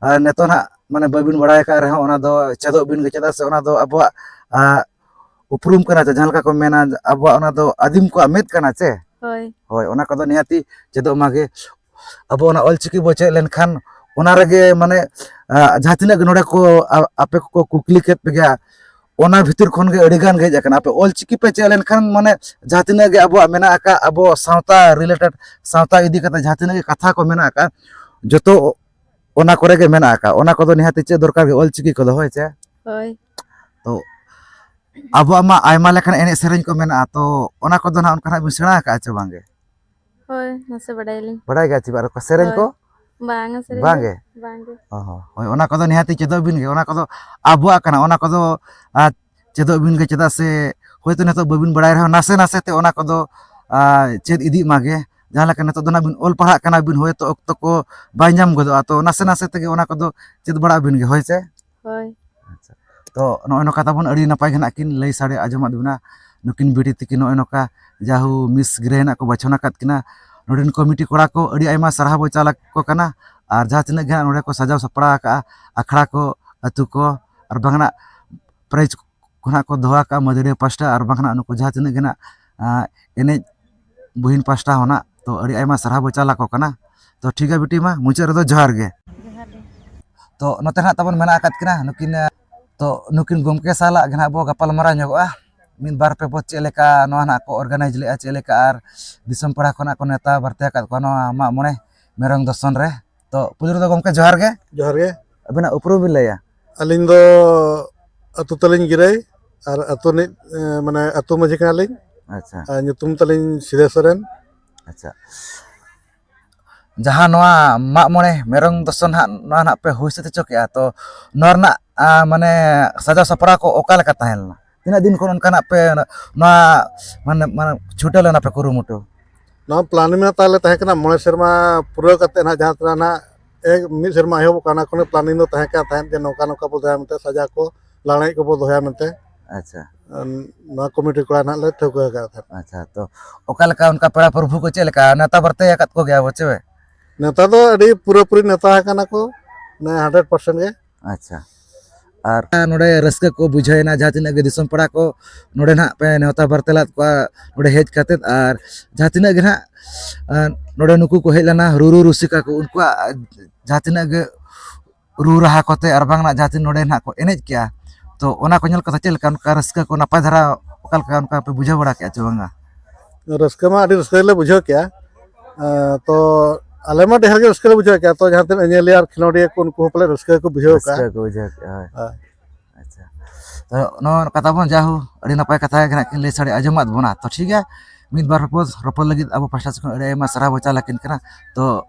ᱟᱨ ᱱᱤᱛᱚᱜ ᱱᱟᱜ ᱢᱟᱱᱮ ᱵᱟᱹᱵᱤᱱ ᱵᱟᱲᱟᱭ ᱟᱠᱟᱫ ᱨᱮᱦᱚᱸ ᱚᱱᱟ ᱫᱚ ᱪᱮᱫᱚᱜ ᱵᱤᱱ ᱜᱮ, ᱪᱮᱫᱟᱜ ᱥᱮ ᱚᱱᱟ ᱫᱚ ᱟᱵᱚᱣᱟᱜ, ᱟ, ᱩᱯᱨᱩᱢ ᱠᱟᱱᱟ, ᱡᱟᱦᱟᱸ ᱞᱮᱠᱟ ᱠᱚ ᱢᱮᱱᱟ ᱟᱵᱚᱣᱟᱜ ᱚᱱᱟ ᱫᱚ ᱟᱹᱫᱤᱢ ᱠᱚᱣᱟᱜ ᱢᱮᱫ ᱠᱟᱱᱟ ᱪᱮ? ᱦᱳᱭ᱾ ᱦᱳᱭ, ᱚᱱᱟ ᱠᱚᱫᱚ ᱱᱤᱦᱟᱹᱛᱤ ᱪᱮᱫᱚᱜ ᱢᱟᱜᱮ᱾ ᱟᱵᱚ ᱚᱱᱟ ᱚᱞᱪᱤᱠᱤ ᱵᱚ ᱪᱮᱫ ᱞᱮᱱᱠᱷᱟᱱ, ᱚᱱᱟ ᱨᱮᱜᱮ ᱢᱟᱱᱮ, ᱟ, ᱡᱟᱦᱟᱸ ᱛᱤᱱᱟᱹᱜ ᱜᱮ ᱱᱚᱰᱮ ᱠᱚ, ᱟ-, ᱟᱯᱮ ᱠᱚᱠᱚ ᱠᱩᱠᱞᱤ ᱠᱮᱫ ᱯᱮ ᱜᱮᱭᱟ, ᱚᱱᱟ ᱵᱷᱤᱛᱤᱨ ᱠᱷᱚᱱ ᱜᱮ ᱟᱹᱰᱤ ᱜᱟᱱ ᱜᱮ ᱦᱮᱡ ᱟᱠᱟᱱᱟ᱾ ᱟᱯᱮ ᱚᱞᱪᱤᱠᱤ ᱯᱮ ᱪᱮᱫ ᱞᱮᱱᱠᱷᱟᱱ, ᱢᱟᱱᱮ, ᱡᱟᱦᱟᱸ ᱛᱤᱱᱟᱹᱜ ᱜᱮ ᱟᱵᱚᱣᱟᱜ ᱢᱮᱱᱟᱜ ᱟᱠᱟᱫ, ᱟᱵᱚ ᱥᱟᱶᱛᱟ related, ᱥᱟᱶᱛᱟ ᱤᱫᱤ ᱠᱟᱛᱮ ᱡᱟᱦᱟᱸ ᱛᱤᱱᱟᱹᱜ ᱜᱮ ᱠᱟᱛᱷᱟ ᱠᱚ ᱢᱮᱱᱟᱜ ᱟᱠᱟᱫ, ᱡᱚᱛᱚ ᱚᱱᱟ ᱠᱚᱨᱮ ᱜᱮ ᱢᱮᱱᱟᱜ ᱟᱠᱟᱫ᱾ ᱚᱱᱟ ᱠᱚᱫᱚ ᱱᱤᱦᱟᱹᱛᱤ ᱪᱮᱫ ᱫᱚᱨᱠᱟᱨ ᱜᱮ, ᱚᱞᱪᱤᱠᱤ ᱠᱚᱫᱚ, ᱦᱳᱭ ᱪᱮ? ᱦᱳᱭ᱾ ᱛᱚ, ᱟᱵᱚᱣᱟᱜ ᱢᱟ ᱟᱭᱢᱟ ᱞᱮᱠᱟᱱ ᱮᱱᱮᱡ ᱥᱮᱨᱮᱧ ᱠᱚ ᱢᱮᱱᱟᱜᱼᱟ, ᱛᱚ, ᱚᱱᱟ ᱠᱚᱫᱚ ᱱᱟᱦᱟᱜ ᱚᱱᱠᱟ ᱱᱟᱦᱟᱜ ᱵᱤᱱ ᱥᱮᱬᱟ ᱟᱠᱟᱫᱼᱟ ᱪᱮ ᱵᱟᱝ ᱜᱮ? ᱦᱳᱭ, ᱱᱟᱥᱮ ᱵᱟᱰᱟᱭᱟᱞᱤᱧ᱾ ᱵᱟᱰᱟᱭ ᱜᱮᱭᱟ ᱪᱮ ᱵᱟᱝ? ᱚᱠᱟ ᱥᱮᱨᱮᱧ ᱦᱳᱭ᱾ ᱠᱚ? ᱵᱟᱝᱟ, ᱥᱮᱨᱮᱧ ᱵᱟᱝ ᱫᱚ ᱜᱮ? ᱵᱟᱝ ᱜᱮ᱾ ᱚ ᱦᱚᱸ, ᱦᱳᱭ, ᱚᱱᱟ ᱠᱚᱫᱚ ᱱᱤᱦᱟᱹᱛᱤ ᱪᱮᱫᱚᱜ ᱵᱤᱱ ᱜᱮ, ᱚᱱᱟ ᱠᱚᱫᱚ ᱟᱵᱚᱣᱟᱜ ᱠᱟᱱᱟ, ᱚᱱᱟ ᱠᱚᱫᱚ, ᱟᱨ ᱪᱮᱫᱚᱜ ᱵᱤᱱ ᱜᱮ, ᱪᱮᱫᱟᱜ ᱥᱮ ᱦᱳᱭᱛᱳ ᱱᱤᱛᱚᱜ ᱵᱟᱹᱵᱤᱱ ᱵᱟᱲᱟᱭ ᱨᱮᱦᱚᱸ, ᱱᱟᱥᱮ ᱱᱟᱥᱮ ᱛᱮ ᱚᱱᱟ ᱠᱚᱫᱚ, ᱟᱨ ᱪᱮᱫ ᱤᱫᱤᱜ ᱢᱟᱜᱮ᱾ ᱡᱟᱦᱟᱸ ᱞᱮᱠᱟ ᱱᱤᱛᱚᱜ ᱫᱚ ᱱᱟᱜ ᱵᱤᱱ ᱚᱞ ᱯᱟᱲᱦᱟᱜ ᱠᱟᱱᱟ ᱵᱤᱱ, ᱦᱳᱭᱛᱳ ᱚᱠᱛᱚ ᱠᱚ ᱵᱟᱭ ᱧᱟᱢ ᱜᱚᱫᱚᱜᱼᱟ, ᱛᱚ ᱱᱟᱥᱮ ᱱᱟᱥᱮ ᱛᱮᱜᱮ ᱚᱱᱟ ᱠᱚᱫᱚ ᱪᱮᱫ ᱵᱟᱲᱟᱜ ᱵᱤᱱ ᱜᱮ, ᱦᱳᱭ ᱥᱮ? ᱦᱳᱭ᱾ ᱟᱪᱪᱷᱟ᱾ ᱛᱚ, ᱱᱚᱜᱼᱚᱭ ᱱᱚᱝᱠᱟ ᱛᱟᱵᱚᱱ ᱟᱹᱰᱤ ᱱᱟᱯᱟᱭ ᱜᱮ ᱱᱟᱜ ᱠᱤᱱ ᱞᱟᱹᱭ ᱥᱟᱰᱮ ᱟᱸᱡᱚᱢᱟᱫ ᱵᱚᱱᱟ, ᱱᱩᱠᱤᱱ ᱵᱤᱴᱤ ᱛᱤᱠᱤᱱ ᱱᱚᱜᱼᱚᱭ ᱱᱚᱝᱠᱟ ᱡᱟᱦᱳ Miss Grey ᱱᱟᱜ ᱠᱚ ᱵᱟᱪᱷᱚᱱ ᱟᱠᱟᱫ ᱠᱤᱱᱟ᱾ ᱱᱚᱰᱮᱱ ᱠᱚᱢᱤᱴᱤ ᱠᱚᱲᱟ ᱠᱚ ᱟᱹᱰᱤ ᱟᱭᱢᱟ ᱥᱟᱨᱦᱟᱣ ᱵᱚ ᱪᱟᱞ ᱟᱠᱚ ᱠᱟᱱᱟ᱾ ᱟᱨ ᱡᱟᱦᱟᱸ ᱛᱤᱱᱟᱹᱜ ᱜᱮ ᱦᱟᱸᱜ ᱱᱚᱰᱮ ᱠᱚ ᱥᱟᱡᱟᱣ ᱥᱟᱯᱲᱟᱣ ᱟᱠᱟᱫᱼᱟ, ᱟᱠᱷᱲᱟ ᱠᱚ, ᱟᱹᱛᱩ ᱠᱚ, ᱟᱨ ᱵᱟᱝ ᱱᱟᱜ prize ᱠᱚ ᱱᱟᱜ ᱠᱚ ᱫᱚᱦᱚ ᱟᱠᱟᱫᱼᱟ ᱢᱟᱹᱫᱟᱹᱲᱤᱭᱟᱹ ᱯᱟᱥᱴᱟ, ᱟᱨ ᱵᱟᱝ ᱱᱟᱜ ᱱᱩᱠᱩ ᱡᱟᱦᱟᱸ ᱛᱤᱱᱟᱹᱜ ᱜᱮ ᱱᱟᱜ, ᱟᱸ, ᱮᱱᱮᱡ ᱵᱩᱦᱤᱱ ᱯᱟᱥᱴᱟ ᱦᱚᱸ ᱱᱟᱜ᱾ ᱛᱚ, ᱟᱹᱰᱤ ᱟᱭᱢᱟ ᱥᱟᱨᱦᱟᱣ ᱵᱚ ᱪᱟᱞ ᱟᱠᱚ ᱠᱟᱱᱟ᱾ ᱛᱚ, ᱴᱷᱤᱠ ᱜᱮᱭᱟ ᱵᱤᱴᱤ, ᱢᱟ ᱢᱩᱪᱟᱹᱫ ᱨᱮᱫᱚ ᱡᱚᱦᱟᱨ ᱜᱮ᱾ ᱡᱚᱦᱟᱨ ᱜᱮ᱾ ᱛᱚ, ᱱᱚᱛᱮ ᱱᱟᱜ ᱛᱟᱵᱚᱱ ᱢᱮᱱᱟᱜ ᱟᱠᱟᱫ ᱠᱤᱱᱟ ᱱᱩᱠᱤᱱ, ᱛᱚ, ᱱᱩᱠᱤᱱ ᱜᱚᱢᱠᱮ ᱥᱟᱞᱟᱜ ᱜᱮ ᱱᱟᱜ ᱵᱚ ᱜᱟᱯᱟᱞ ᱢᱟᱨᱟᱣ ᱧᱚᱜᱚᱜᱼᱟ᱾ ᱢᱤᱫ ᱵᱟᱨ ᱯᱮ ᱯᱚᱫ ᱪᱮᱫ ᱞᱮᱠᱟ ᱱᱚᱣᱟ ᱱᱟᱜ ᱠᱚ organize ᱞᱮᱜᱼᱟ, ᱪᱮᱫ ᱞᱮᱠᱟ ᱟᱨ ᱫᱤᱥᱚᱢ ᱯᱟᱲᱟ ᱠᱷᱚᱱᱟᱜ ᱠᱚ ᱱᱮᱣᱛᱟ ᱵᱟᱨᱛᱮ ᱟᱠᱟᱫ ᱠᱚᱣᱟ ᱱᱚᱣᱟ ᱢᱟᱜ ᱢᱚᱬᱮ ᱢᱮᱨᱚᱢ ᱫᱚᱥᱚᱱ ᱨᱮ᱾ ᱛᱚ, ᱯᱩᱭᱞᱩ ᱨᱮᱫᱚ ᱜᱚᱢᱠᱮ ᱡᱚᱦᱟᱨ ᱜᱮ᱾ ᱡᱚᱦᱟᱨ ᱜᱮ᱾ ᱟᱹᱵᱤᱱᱟᱜ ᱩᱯᱨᱩᱢ ᱵᱤᱱ ᱞᱟᱹᱭᱟ? ᱟᱹᱞᱤᱧ ᱫᱚ ᱟᱹᱛᱩ ᱛᱟᱹᱞᱤᱧ ᱜᱤᱨᱟᱹᱭ ᱟᱨ ᱟᱹᱛᱩ ᱨᱤᱱᱤᱡ, ᱮ, ᱢᱟᱱᱮ ᱟᱹᱛᱩ ᱢᱟᱹᱡᱷᱤ ᱠᱟᱱᱟᱞᱤᱧ᱾ ᱟᱪᱪᱷᱟ᱾ ᱟᱨ ᱧᱩᱛᱩᱢ ᱛᱟᱹᱞᱤᱧ ᱥᱤᱫᱟᱹ ᱥᱚᱨᱮᱱ᱾ ᱟᱪᱪᱷᱟ᱾ ᱡᱟᱦᱟᱸ ᱱᱚᱣᱟ ᱢᱟᱜ ᱢᱚᱬᱮ ᱢᱮᱨᱚᱢ ᱫᱚᱥᱚᱱ ᱦᱟᱸᱜ ᱱᱚᱣᱟ ᱱᱟᱜ ᱯᱮ ᱦᱩᱭ ᱥᱟᱹᱛ ᱦᱚᱪᱚ ᱠᱮᱜᱼᱟ, ᱛᱚ ᱱᱚᱣᱟ ᱨᱮᱱᱟᱜ, ᱟ, ᱢᱟᱱᱮ ᱥᱟᱡᱟᱣ ᱥᱟᱯᱲᱟᱣ ᱠᱚ ᱚᱠᱟ ᱞᱮᱠᱟ ᱛᱟᱦᱮᱸ ᱞᱮᱱᱟ? ᱛᱤᱱᱟᱹᱜ ᱫᱤᱱ ᱠᱷᱚᱱ ᱚᱱᱠᱟᱱᱟᱜ ᱯᱮ ᱱᱚᱣᱟ ᱢᱟᱱᱮ, ᱢᱟᱱᱮ ᱪᱷᱩᱴᱟᱹᱣ ᱞᱮᱱᱟ ᱯᱮ ᱠᱩᱨᱩᱢᱩᱴᱩ? ᱱᱚᱣᱟ planning ᱢᱟ ᱛᱟᱦᱞᱮ ᱛᱟᱦᱮᱸ ᱠᱟᱱᱟ ᱢᱚᱬᱮ ᱥᱮᱨᱢᱟ ᱯᱩᱨᱟᱹᱣ ᱠᱟᱛᱮ ᱱᱟᱦᱟᱜ ᱡᱟᱦᱟᱸ ᱛᱤᱱᱟᱹᱜ ᱱᱟᱦᱟᱜ ᱮᱠ ᱢᱤᱫ ᱥᱮᱨᱢᱟ ᱮᱦᱚᱵᱚᱜ ᱠᱟᱱᱟ, ᱚᱱᱟ ᱠᱷᱚᱱ planning ᱫᱚ ᱛᱟᱦᱮᱸ ᱠᱟᱱ ᱛᱟᱦᱮᱸᱫ ᱡᱮ ᱱᱚᱝᱠᱟ ᱱᱚᱝᱠᱟ ᱵᱚ ᱫᱚᱦᱚᱭᱟ ᱢᱮᱱᱛᱮ, ᱥᱟᱡᱟᱣ ᱠᱚ ᱞᱟᱜᱽᱬᱮ ᱠᱚᱵᱚ ᱫᱚᱦᱚᱭᱟ ᱢᱮᱱᱛᱮ᱾ ᱟᱪᱪᱷᱟ᱾ ᱟᱨ ᱱᱚᱣᱟ ᱠᱚᱢᱤᱴᱤ ᱠᱚᱲᱟ ᱱᱟᱦᱟᱜ ᱞᱮ ᱴᱷᱟᱹᱣᱠᱟᱹ ᱟᱠᱟᱫ ᱛᱟᱦᱮᱸᱫ᱾ ᱟᱪᱪᱷᱟ, ᱛᱚ ᱚᱠᱟ ᱞᱮᱠᱟ ᱚᱱᱠᱟ ᱯᱮᱲᱟ ᱯᱨᱚᱵᱷᱩ ᱠᱚ ᱪᱮᱫ ᱞᱮᱠᱟ ᱱᱮᱣᱛᱟ ᱵᱟᱨᱛᱮ ᱟᱠᱟᱫ ᱠᱚᱜᱮᱭᱟ ᱵᱚ ᱪᱮ? ᱱᱮᱣᱛᱟ ᱫᱚ ᱟᱹᱰᱤ ᱯᱩᱨᱟᱹᱯᱩᱨᱤ ᱱᱮᱣᱛᱟ ᱟᱠᱟᱱᱟ ᱠᱚ, ᱢᱟᱱᱮ hundred percent ᱜᱮ᱾ ᱟᱪᱪᱷᱟ᱾ ᱟᱨ ᱱᱚᱰᱮ ᱨᱟᱹᱥᱠᱟᱹ ᱠᱚ ᱵᱩᱡᱷᱟᱹᱣ ᱮᱱᱟ, ᱡᱟᱦᱟᱸ ᱛᱤᱱᱟᱹᱜ ᱜᱮ ᱫᱤᱥᱚᱢ ᱯᱮᱲᱟ ᱠᱚ ᱱᱚᱰᱮ ᱱᱟᱦᱟᱜ ᱯᱮ ᱱᱮᱣᱛᱟ ᱵᱟᱨᱛᱮ ᱞᱮᱫ ᱠᱚᱣᱟ ᱱᱚᱰᱮ ᱦᱮᱡ ᱠᱟᱛᱮᱫ, ᱟᱨ ᱡᱟᱦᱟᱸ ᱛᱤᱱᱟᱹᱜ ᱜᱮ ᱱᱟᱦᱟᱜ ᱱᱚᱰᱮ ᱱᱩᱠᱩ ᱠᱚ ᱦᱮᱡ ᱞᱮᱱᱟ, ᱨᱩ ᱨᱩ ᱨᱩᱥᱤᱠᱟ ᱠᱚ, ᱩᱱᱠᱩᱣᱟᱜ ᱡᱟᱦᱟᱸ ᱛᱤᱱᱟᱹᱜ ᱜᱮ ᱨᱩ ᱨᱟᱦᱟ ᱠᱚᱛᱮ ᱟᱨ ᱵᱟᱝ ᱱᱟᱜ ᱡᱟᱦᱟᱸ ᱛᱤᱱ ᱱᱚᱰᱮ ᱱᱟᱦᱟᱜ ᱠᱚ ᱮᱱᱮᱡ ᱠᱮᱜᱼᱟ, ᱛᱚ ᱚᱱᱟ ᱠᱚ ᱧᱮᱞ ᱠᱟᱛᱮ ᱪᱮᱫ ᱞᱮᱠᱟ ᱚᱱᱠᱟ ᱨᱟᱹᱥᱠᱟᱹ ᱠᱚ ᱱᱟᱯᱟᱭ ᱫᱷᱟᱨᱟ ᱚᱠᱟ ᱞᱮᱠᱟ ᱚᱱᱠᱟ ᱯᱮ ᱵᱩᱡᱷᱟᱹᱣ ᱵᱟᱲᱟ ᱠᱮᱜᱼᱟ ᱪᱮ ᱵᱟᱝᱟ? ᱨᱟᱹᱥᱠᱟᱹ ᱢᱟ ᱟᱹᱰᱤ ᱨᱟᱹᱥᱠᱟᱹ ᱜᱮᱞᱮ ᱵᱩᱡᱷᱟᱹᱣ ᱠᱮᱜᱼᱟ᱾ ᱮᱸ, ᱛᱚ ᱟᱞᱮ ᱢᱟ ᱰᱷᱮᱨ ᱜᱮ ᱨᱟᱹᱥᱠᱟᱹ ᱞᱮ ᱵᱩᱡᱷᱟᱹᱣ ᱠᱮᱜᱼᱟ, ᱛᱚ ᱡᱟᱦᱟᱸ ᱛᱤᱱᱟᱹᱜ ᱧᱮᱧᱮᱞᱤᱭᱟᱹ ᱟᱨ ᱠᱷᱮᱞᱳᱰᱤᱭᱟᱹ ᱠᱚ ᱩᱱᱠᱩ ᱦᱚᱸ ᱯᱟᱞᱮ ᱨᱟᱹᱥᱠᱟᱹ ᱜᱮᱠᱚ ᱵᱩᱡᱷᱟᱹᱣ ᱠᱟᱜᱼᱟ᱾ ᱨᱟᱹᱥᱠᱟᱹ ᱠᱚ ᱵᱩᱡᱷᱟᱹᱣ ᱠᱮᱜᱼᱟ, ᱦᱳᱭ᱾ ᱦᱳᱭ᱾ ᱟᱪᱪᱷᱟ, ᱛᱚ ᱱᱚᱣᱟ ᱠᱟᱛᱷᱟ ᱵᱚᱱ ᱡᱟᱦᱳ ᱟᱹᱰᱤ ᱱᱟᱯᱟᱭ ᱠᱟᱛᱷᱟ ᱜᱮ ᱱᱟᱜ ᱠᱤᱱ ᱞᱟᱹᱭ ᱥᱟᱰᱮ ᱟᱸᱡᱚᱢᱟᱫ ᱵᱚᱱᱟ᱾ ᱛᱚ ᱴᱷᱤᱠ ᱜᱮᱭᱟ, ᱢᱤᱫ ᱵᱟᱨ ᱨᱚᱯᱚᱲ ᱨᱚᱯᱚᱲ ᱞᱟᱹᱜᱤᱫ ᱟᱵᱚ ᱯᱟᱦᱴᱟ ᱥᱮᱫ ᱠᱷᱚᱱ ᱟᱹᱰᱤ ᱟᱭᱢᱟ ᱥᱟᱨᱦᱟᱣ ᱵᱚᱱ ᱪᱟᱞ ᱟᱹᱠᱤᱱ ᱠᱟᱱᱟ᱾ ᱛᱚ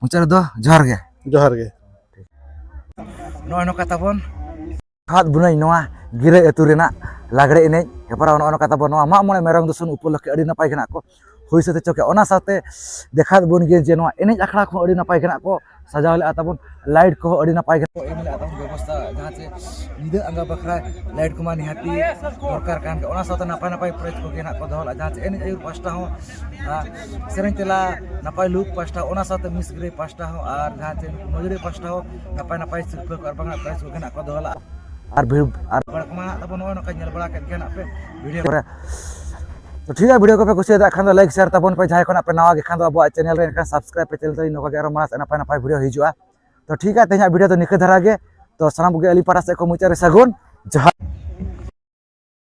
ᱢᱩᱪᱟᱹᱫ ᱨᱮᱫᱚ ᱡᱚᱦᱟᱨ ᱜᱮ᱾ ᱡᱚᱦᱟᱨ ᱜᱮ᱾ ᱱᱚᱜᱼᱚᱭ ᱱᱚᱝᱠᱟ ᱛᱟᱵᱚᱱ ᱠᱷᱟᱫ ᱵᱩᱱᱟᱹᱭ ᱱᱚᱣᱟ ᱜᱤᱨᱟᱹ ᱟᱹᱛᱩ ᱨᱮᱱᱟᱜ ᱞᱟᱜᱽᱲᱮ ᱮᱱᱮᱡ ᱦᱮᱯᱨᱟᱣ, ᱱᱚᱜᱼᱚ ᱱᱚᱝᱠᱟ ᱛᱟᱵᱚᱱ ᱱᱚᱣᱟ ᱢᱟᱜ ᱢᱚᱬᱮ ᱢᱮᱨᱚᱢ ᱫᱩᱥᱩᱱ ᱩᱯᱚᱞᱚᱠᱠᱷᱮ ᱟᱹᱰᱤ ᱱᱟᱯᱟᱭ ᱜᱮ ᱱᱟᱜ ᱠᱚ ᱦᱩᱭ ᱥᱟᱹᱛ ᱦᱚᱪᱚ ᱠᱮᱜᱼᱟ᱾ ᱚᱱᱟ ᱥᱟᱶᱛᱮ ᱫᱮᱠᱷᱟᱣ ᱵᱚᱱ ᱜᱮ ᱡᱮ ᱱᱚᱣᱟ ᱮᱱᱮᱡ ᱟᱠᱷᱲᱟ ᱠᱚᱦᱚᱸ ᱟᱹᱰᱤ ᱱᱟᱯᱟᱭ ᱜᱮ ᱱᱟᱜ ᱠᱚ ᱥᱟᱡᱟᱣ ᱞᱮᱜᱼᱟ ᱛᱟᱵᱚᱱ, ᱞᱟᱭᱤᱴ ᱠᱚᱦᱚᱸ ᱟᱹᱰᱤ ᱱᱟᱯᱟᱭ ᱜᱮ ᱠᱚ ᱮᱢ ᱞᱮᱜᱼᱟ ᱛᱟᱵᱚᱱ ᱵᱮᱵᱚᱥᱛᱷᱟ, ᱡᱟᱦᱟᱸ ᱪᱮ ᱧᱤᱫᱟᱹ ᱟᱸᱜᱟ ᱵᱟᱠᱷᱨᱟ ᱞᱟᱭᱤᱴ ᱠᱚᱢᱟ ᱱᱤᱦᱟᱹᱛᱤ ᱫᱚᱨᱠᱟᱨ ᱠᱟᱱ ᱜᱮ᱾ ᱚᱱᱟ ᱥᱟᱶᱛᱮ ᱱᱟᱯᱟᱭ ᱱᱟᱯᱟᱭ ᱯᱨᱟᱭᱤᱡᱽ ᱠᱚᱜᱮ ᱱᱟᱜ ᱠᱚ ᱫᱚᱦᱚ ᱞᱮᱜᱼᱟ, ᱡᱟᱦᱟᱸ ᱪᱮ ᱮᱱᱮᱡ ᱟᱹᱭᱩᱨ ᱯᱟᱦᱴᱟ ᱦᱚᱸ, ᱟᱨ ᱥᱮᱨᱮᱧ ᱛᱮᱞᱟ ᱱᱟᱯᱟᱭ ᱞᱩᱠ ᱯᱟᱦᱴᱟ, ᱚᱱᱟ ᱥᱟᱶᱛᱮ ᱢᱤᱥ ᱜᱨᱮ ᱯᱟᱦᱴᱟ ᱦᱚᱸ, ᱟᱨ ᱡᱟᱦᱟᱸ ᱪᱮ ᱢᱟᱹᱫᱟᱹᱲᱤᱭᱟᱹ ᱯᱟᱦᱴᱟ ᱦᱚᱸ ᱱᱟᱯᱟᱭ ᱱᱟᱯᱟᱭ ᱥᱤᱨᱯᱟᱹ ᱠᱚ ᱟᱨ ᱵᱟᱝ ᱯᱨᱟᱭᱤᱡᱽ ᱠᱚᱜᱮ ᱱᱟᱜ ᱠᱚ ᱫᱚᱦᱚ ᱞᱮᱜᱼᱟ᱾ ᱟᱨ ᱵᱷᱤᱲ ᱟᱨ ᱵᱟᱲᱟ ᱠᱚᱢᱟ ᱱᱟᱜ ᱛᱟᱵᱚᱱ ᱱᱚᱜᱼᱚᱭ ᱱᱚᱝᱠᱟ ᱧᱮᱞ ᱵᱟᱲᱟ ᱠᱮᱫ ᱜᱮ ᱱᱟᱜ ᱯᱮ ᱵᱷᱤᱰᱤᱭᱳ ᱠᱚᱨᱮ᱾ ᱛᱚ ᱴᱷᱤᱠ ᱜᱮᱭᱟ, ᱵᱷᱤᱰᱤᱭᱳ ᱠᱚᱯᱮ ᱠᱩᱥᱤᱭᱟᱫᱟ ᱠᱷᱟᱱ ᱫᱚ ᱞᱟᱭᱤᱠ ᱥᱮᱭᱟᱨ ᱛᱟᱵᱚᱱ ᱯᱮ, ᱡᱟᱦᱟᱸᱭ ᱠᱷᱚᱱᱟᱜ ᱯᱮ ᱱᱟᱣᱟ ᱜᱮ ᱠᱷᱟᱱ ᱫᱚ ᱟᱵᱚᱣᱟᱜ ᱪᱮᱱᱮᱞ ᱨᱮ ᱮᱱᱠᱷᱟᱱ ᱥᱟᱵᱥᱠᱨᱟᱭᱤᱵ ᱯᱮ, ᱪᱮᱱᱮᱞ ᱛᱟᱹᱞᱤᱧ ᱱᱚᱝᱠᱟ ᱜᱮ ᱟᱨᱚ ᱢᱟᱲᱟᱝ ᱥᱮᱫ ᱱᱟᱯᱟᱭ ᱱᱟᱯᱟᱭ ᱵᱷᱤᱰᱤᱭᱳ ᱦᱤᱡᱩᱜᱼᱟ᱾ ᱛᱚ ᱴᱷᱤᱠ ᱜᱮᱭᱟ, ᱛᱮᱦᱮᱧᱟᱜ ᱵᱷᱤᱰᱤᱭᱳ ᱫᱚ ᱱᱤᱝᱠᱟᱹ ᱫᱷᱟᱨᱟ ᱜᱮ᱾ ᱛᱚ ᱥᱟᱱᱟᱢ ᱠᱚᱜᱮ ᱟᱹᱞᱤᱧ ᱯᱟᱦᱴᱟ ᱥᱮᱫ ᱠᱷᱚᱱ ᱢᱩᱪᱟᱹᱫ ᱨᱮ ᱥᱟᱹᱜᱩᱱ ᱡᱚᱦᱟᱨ᱾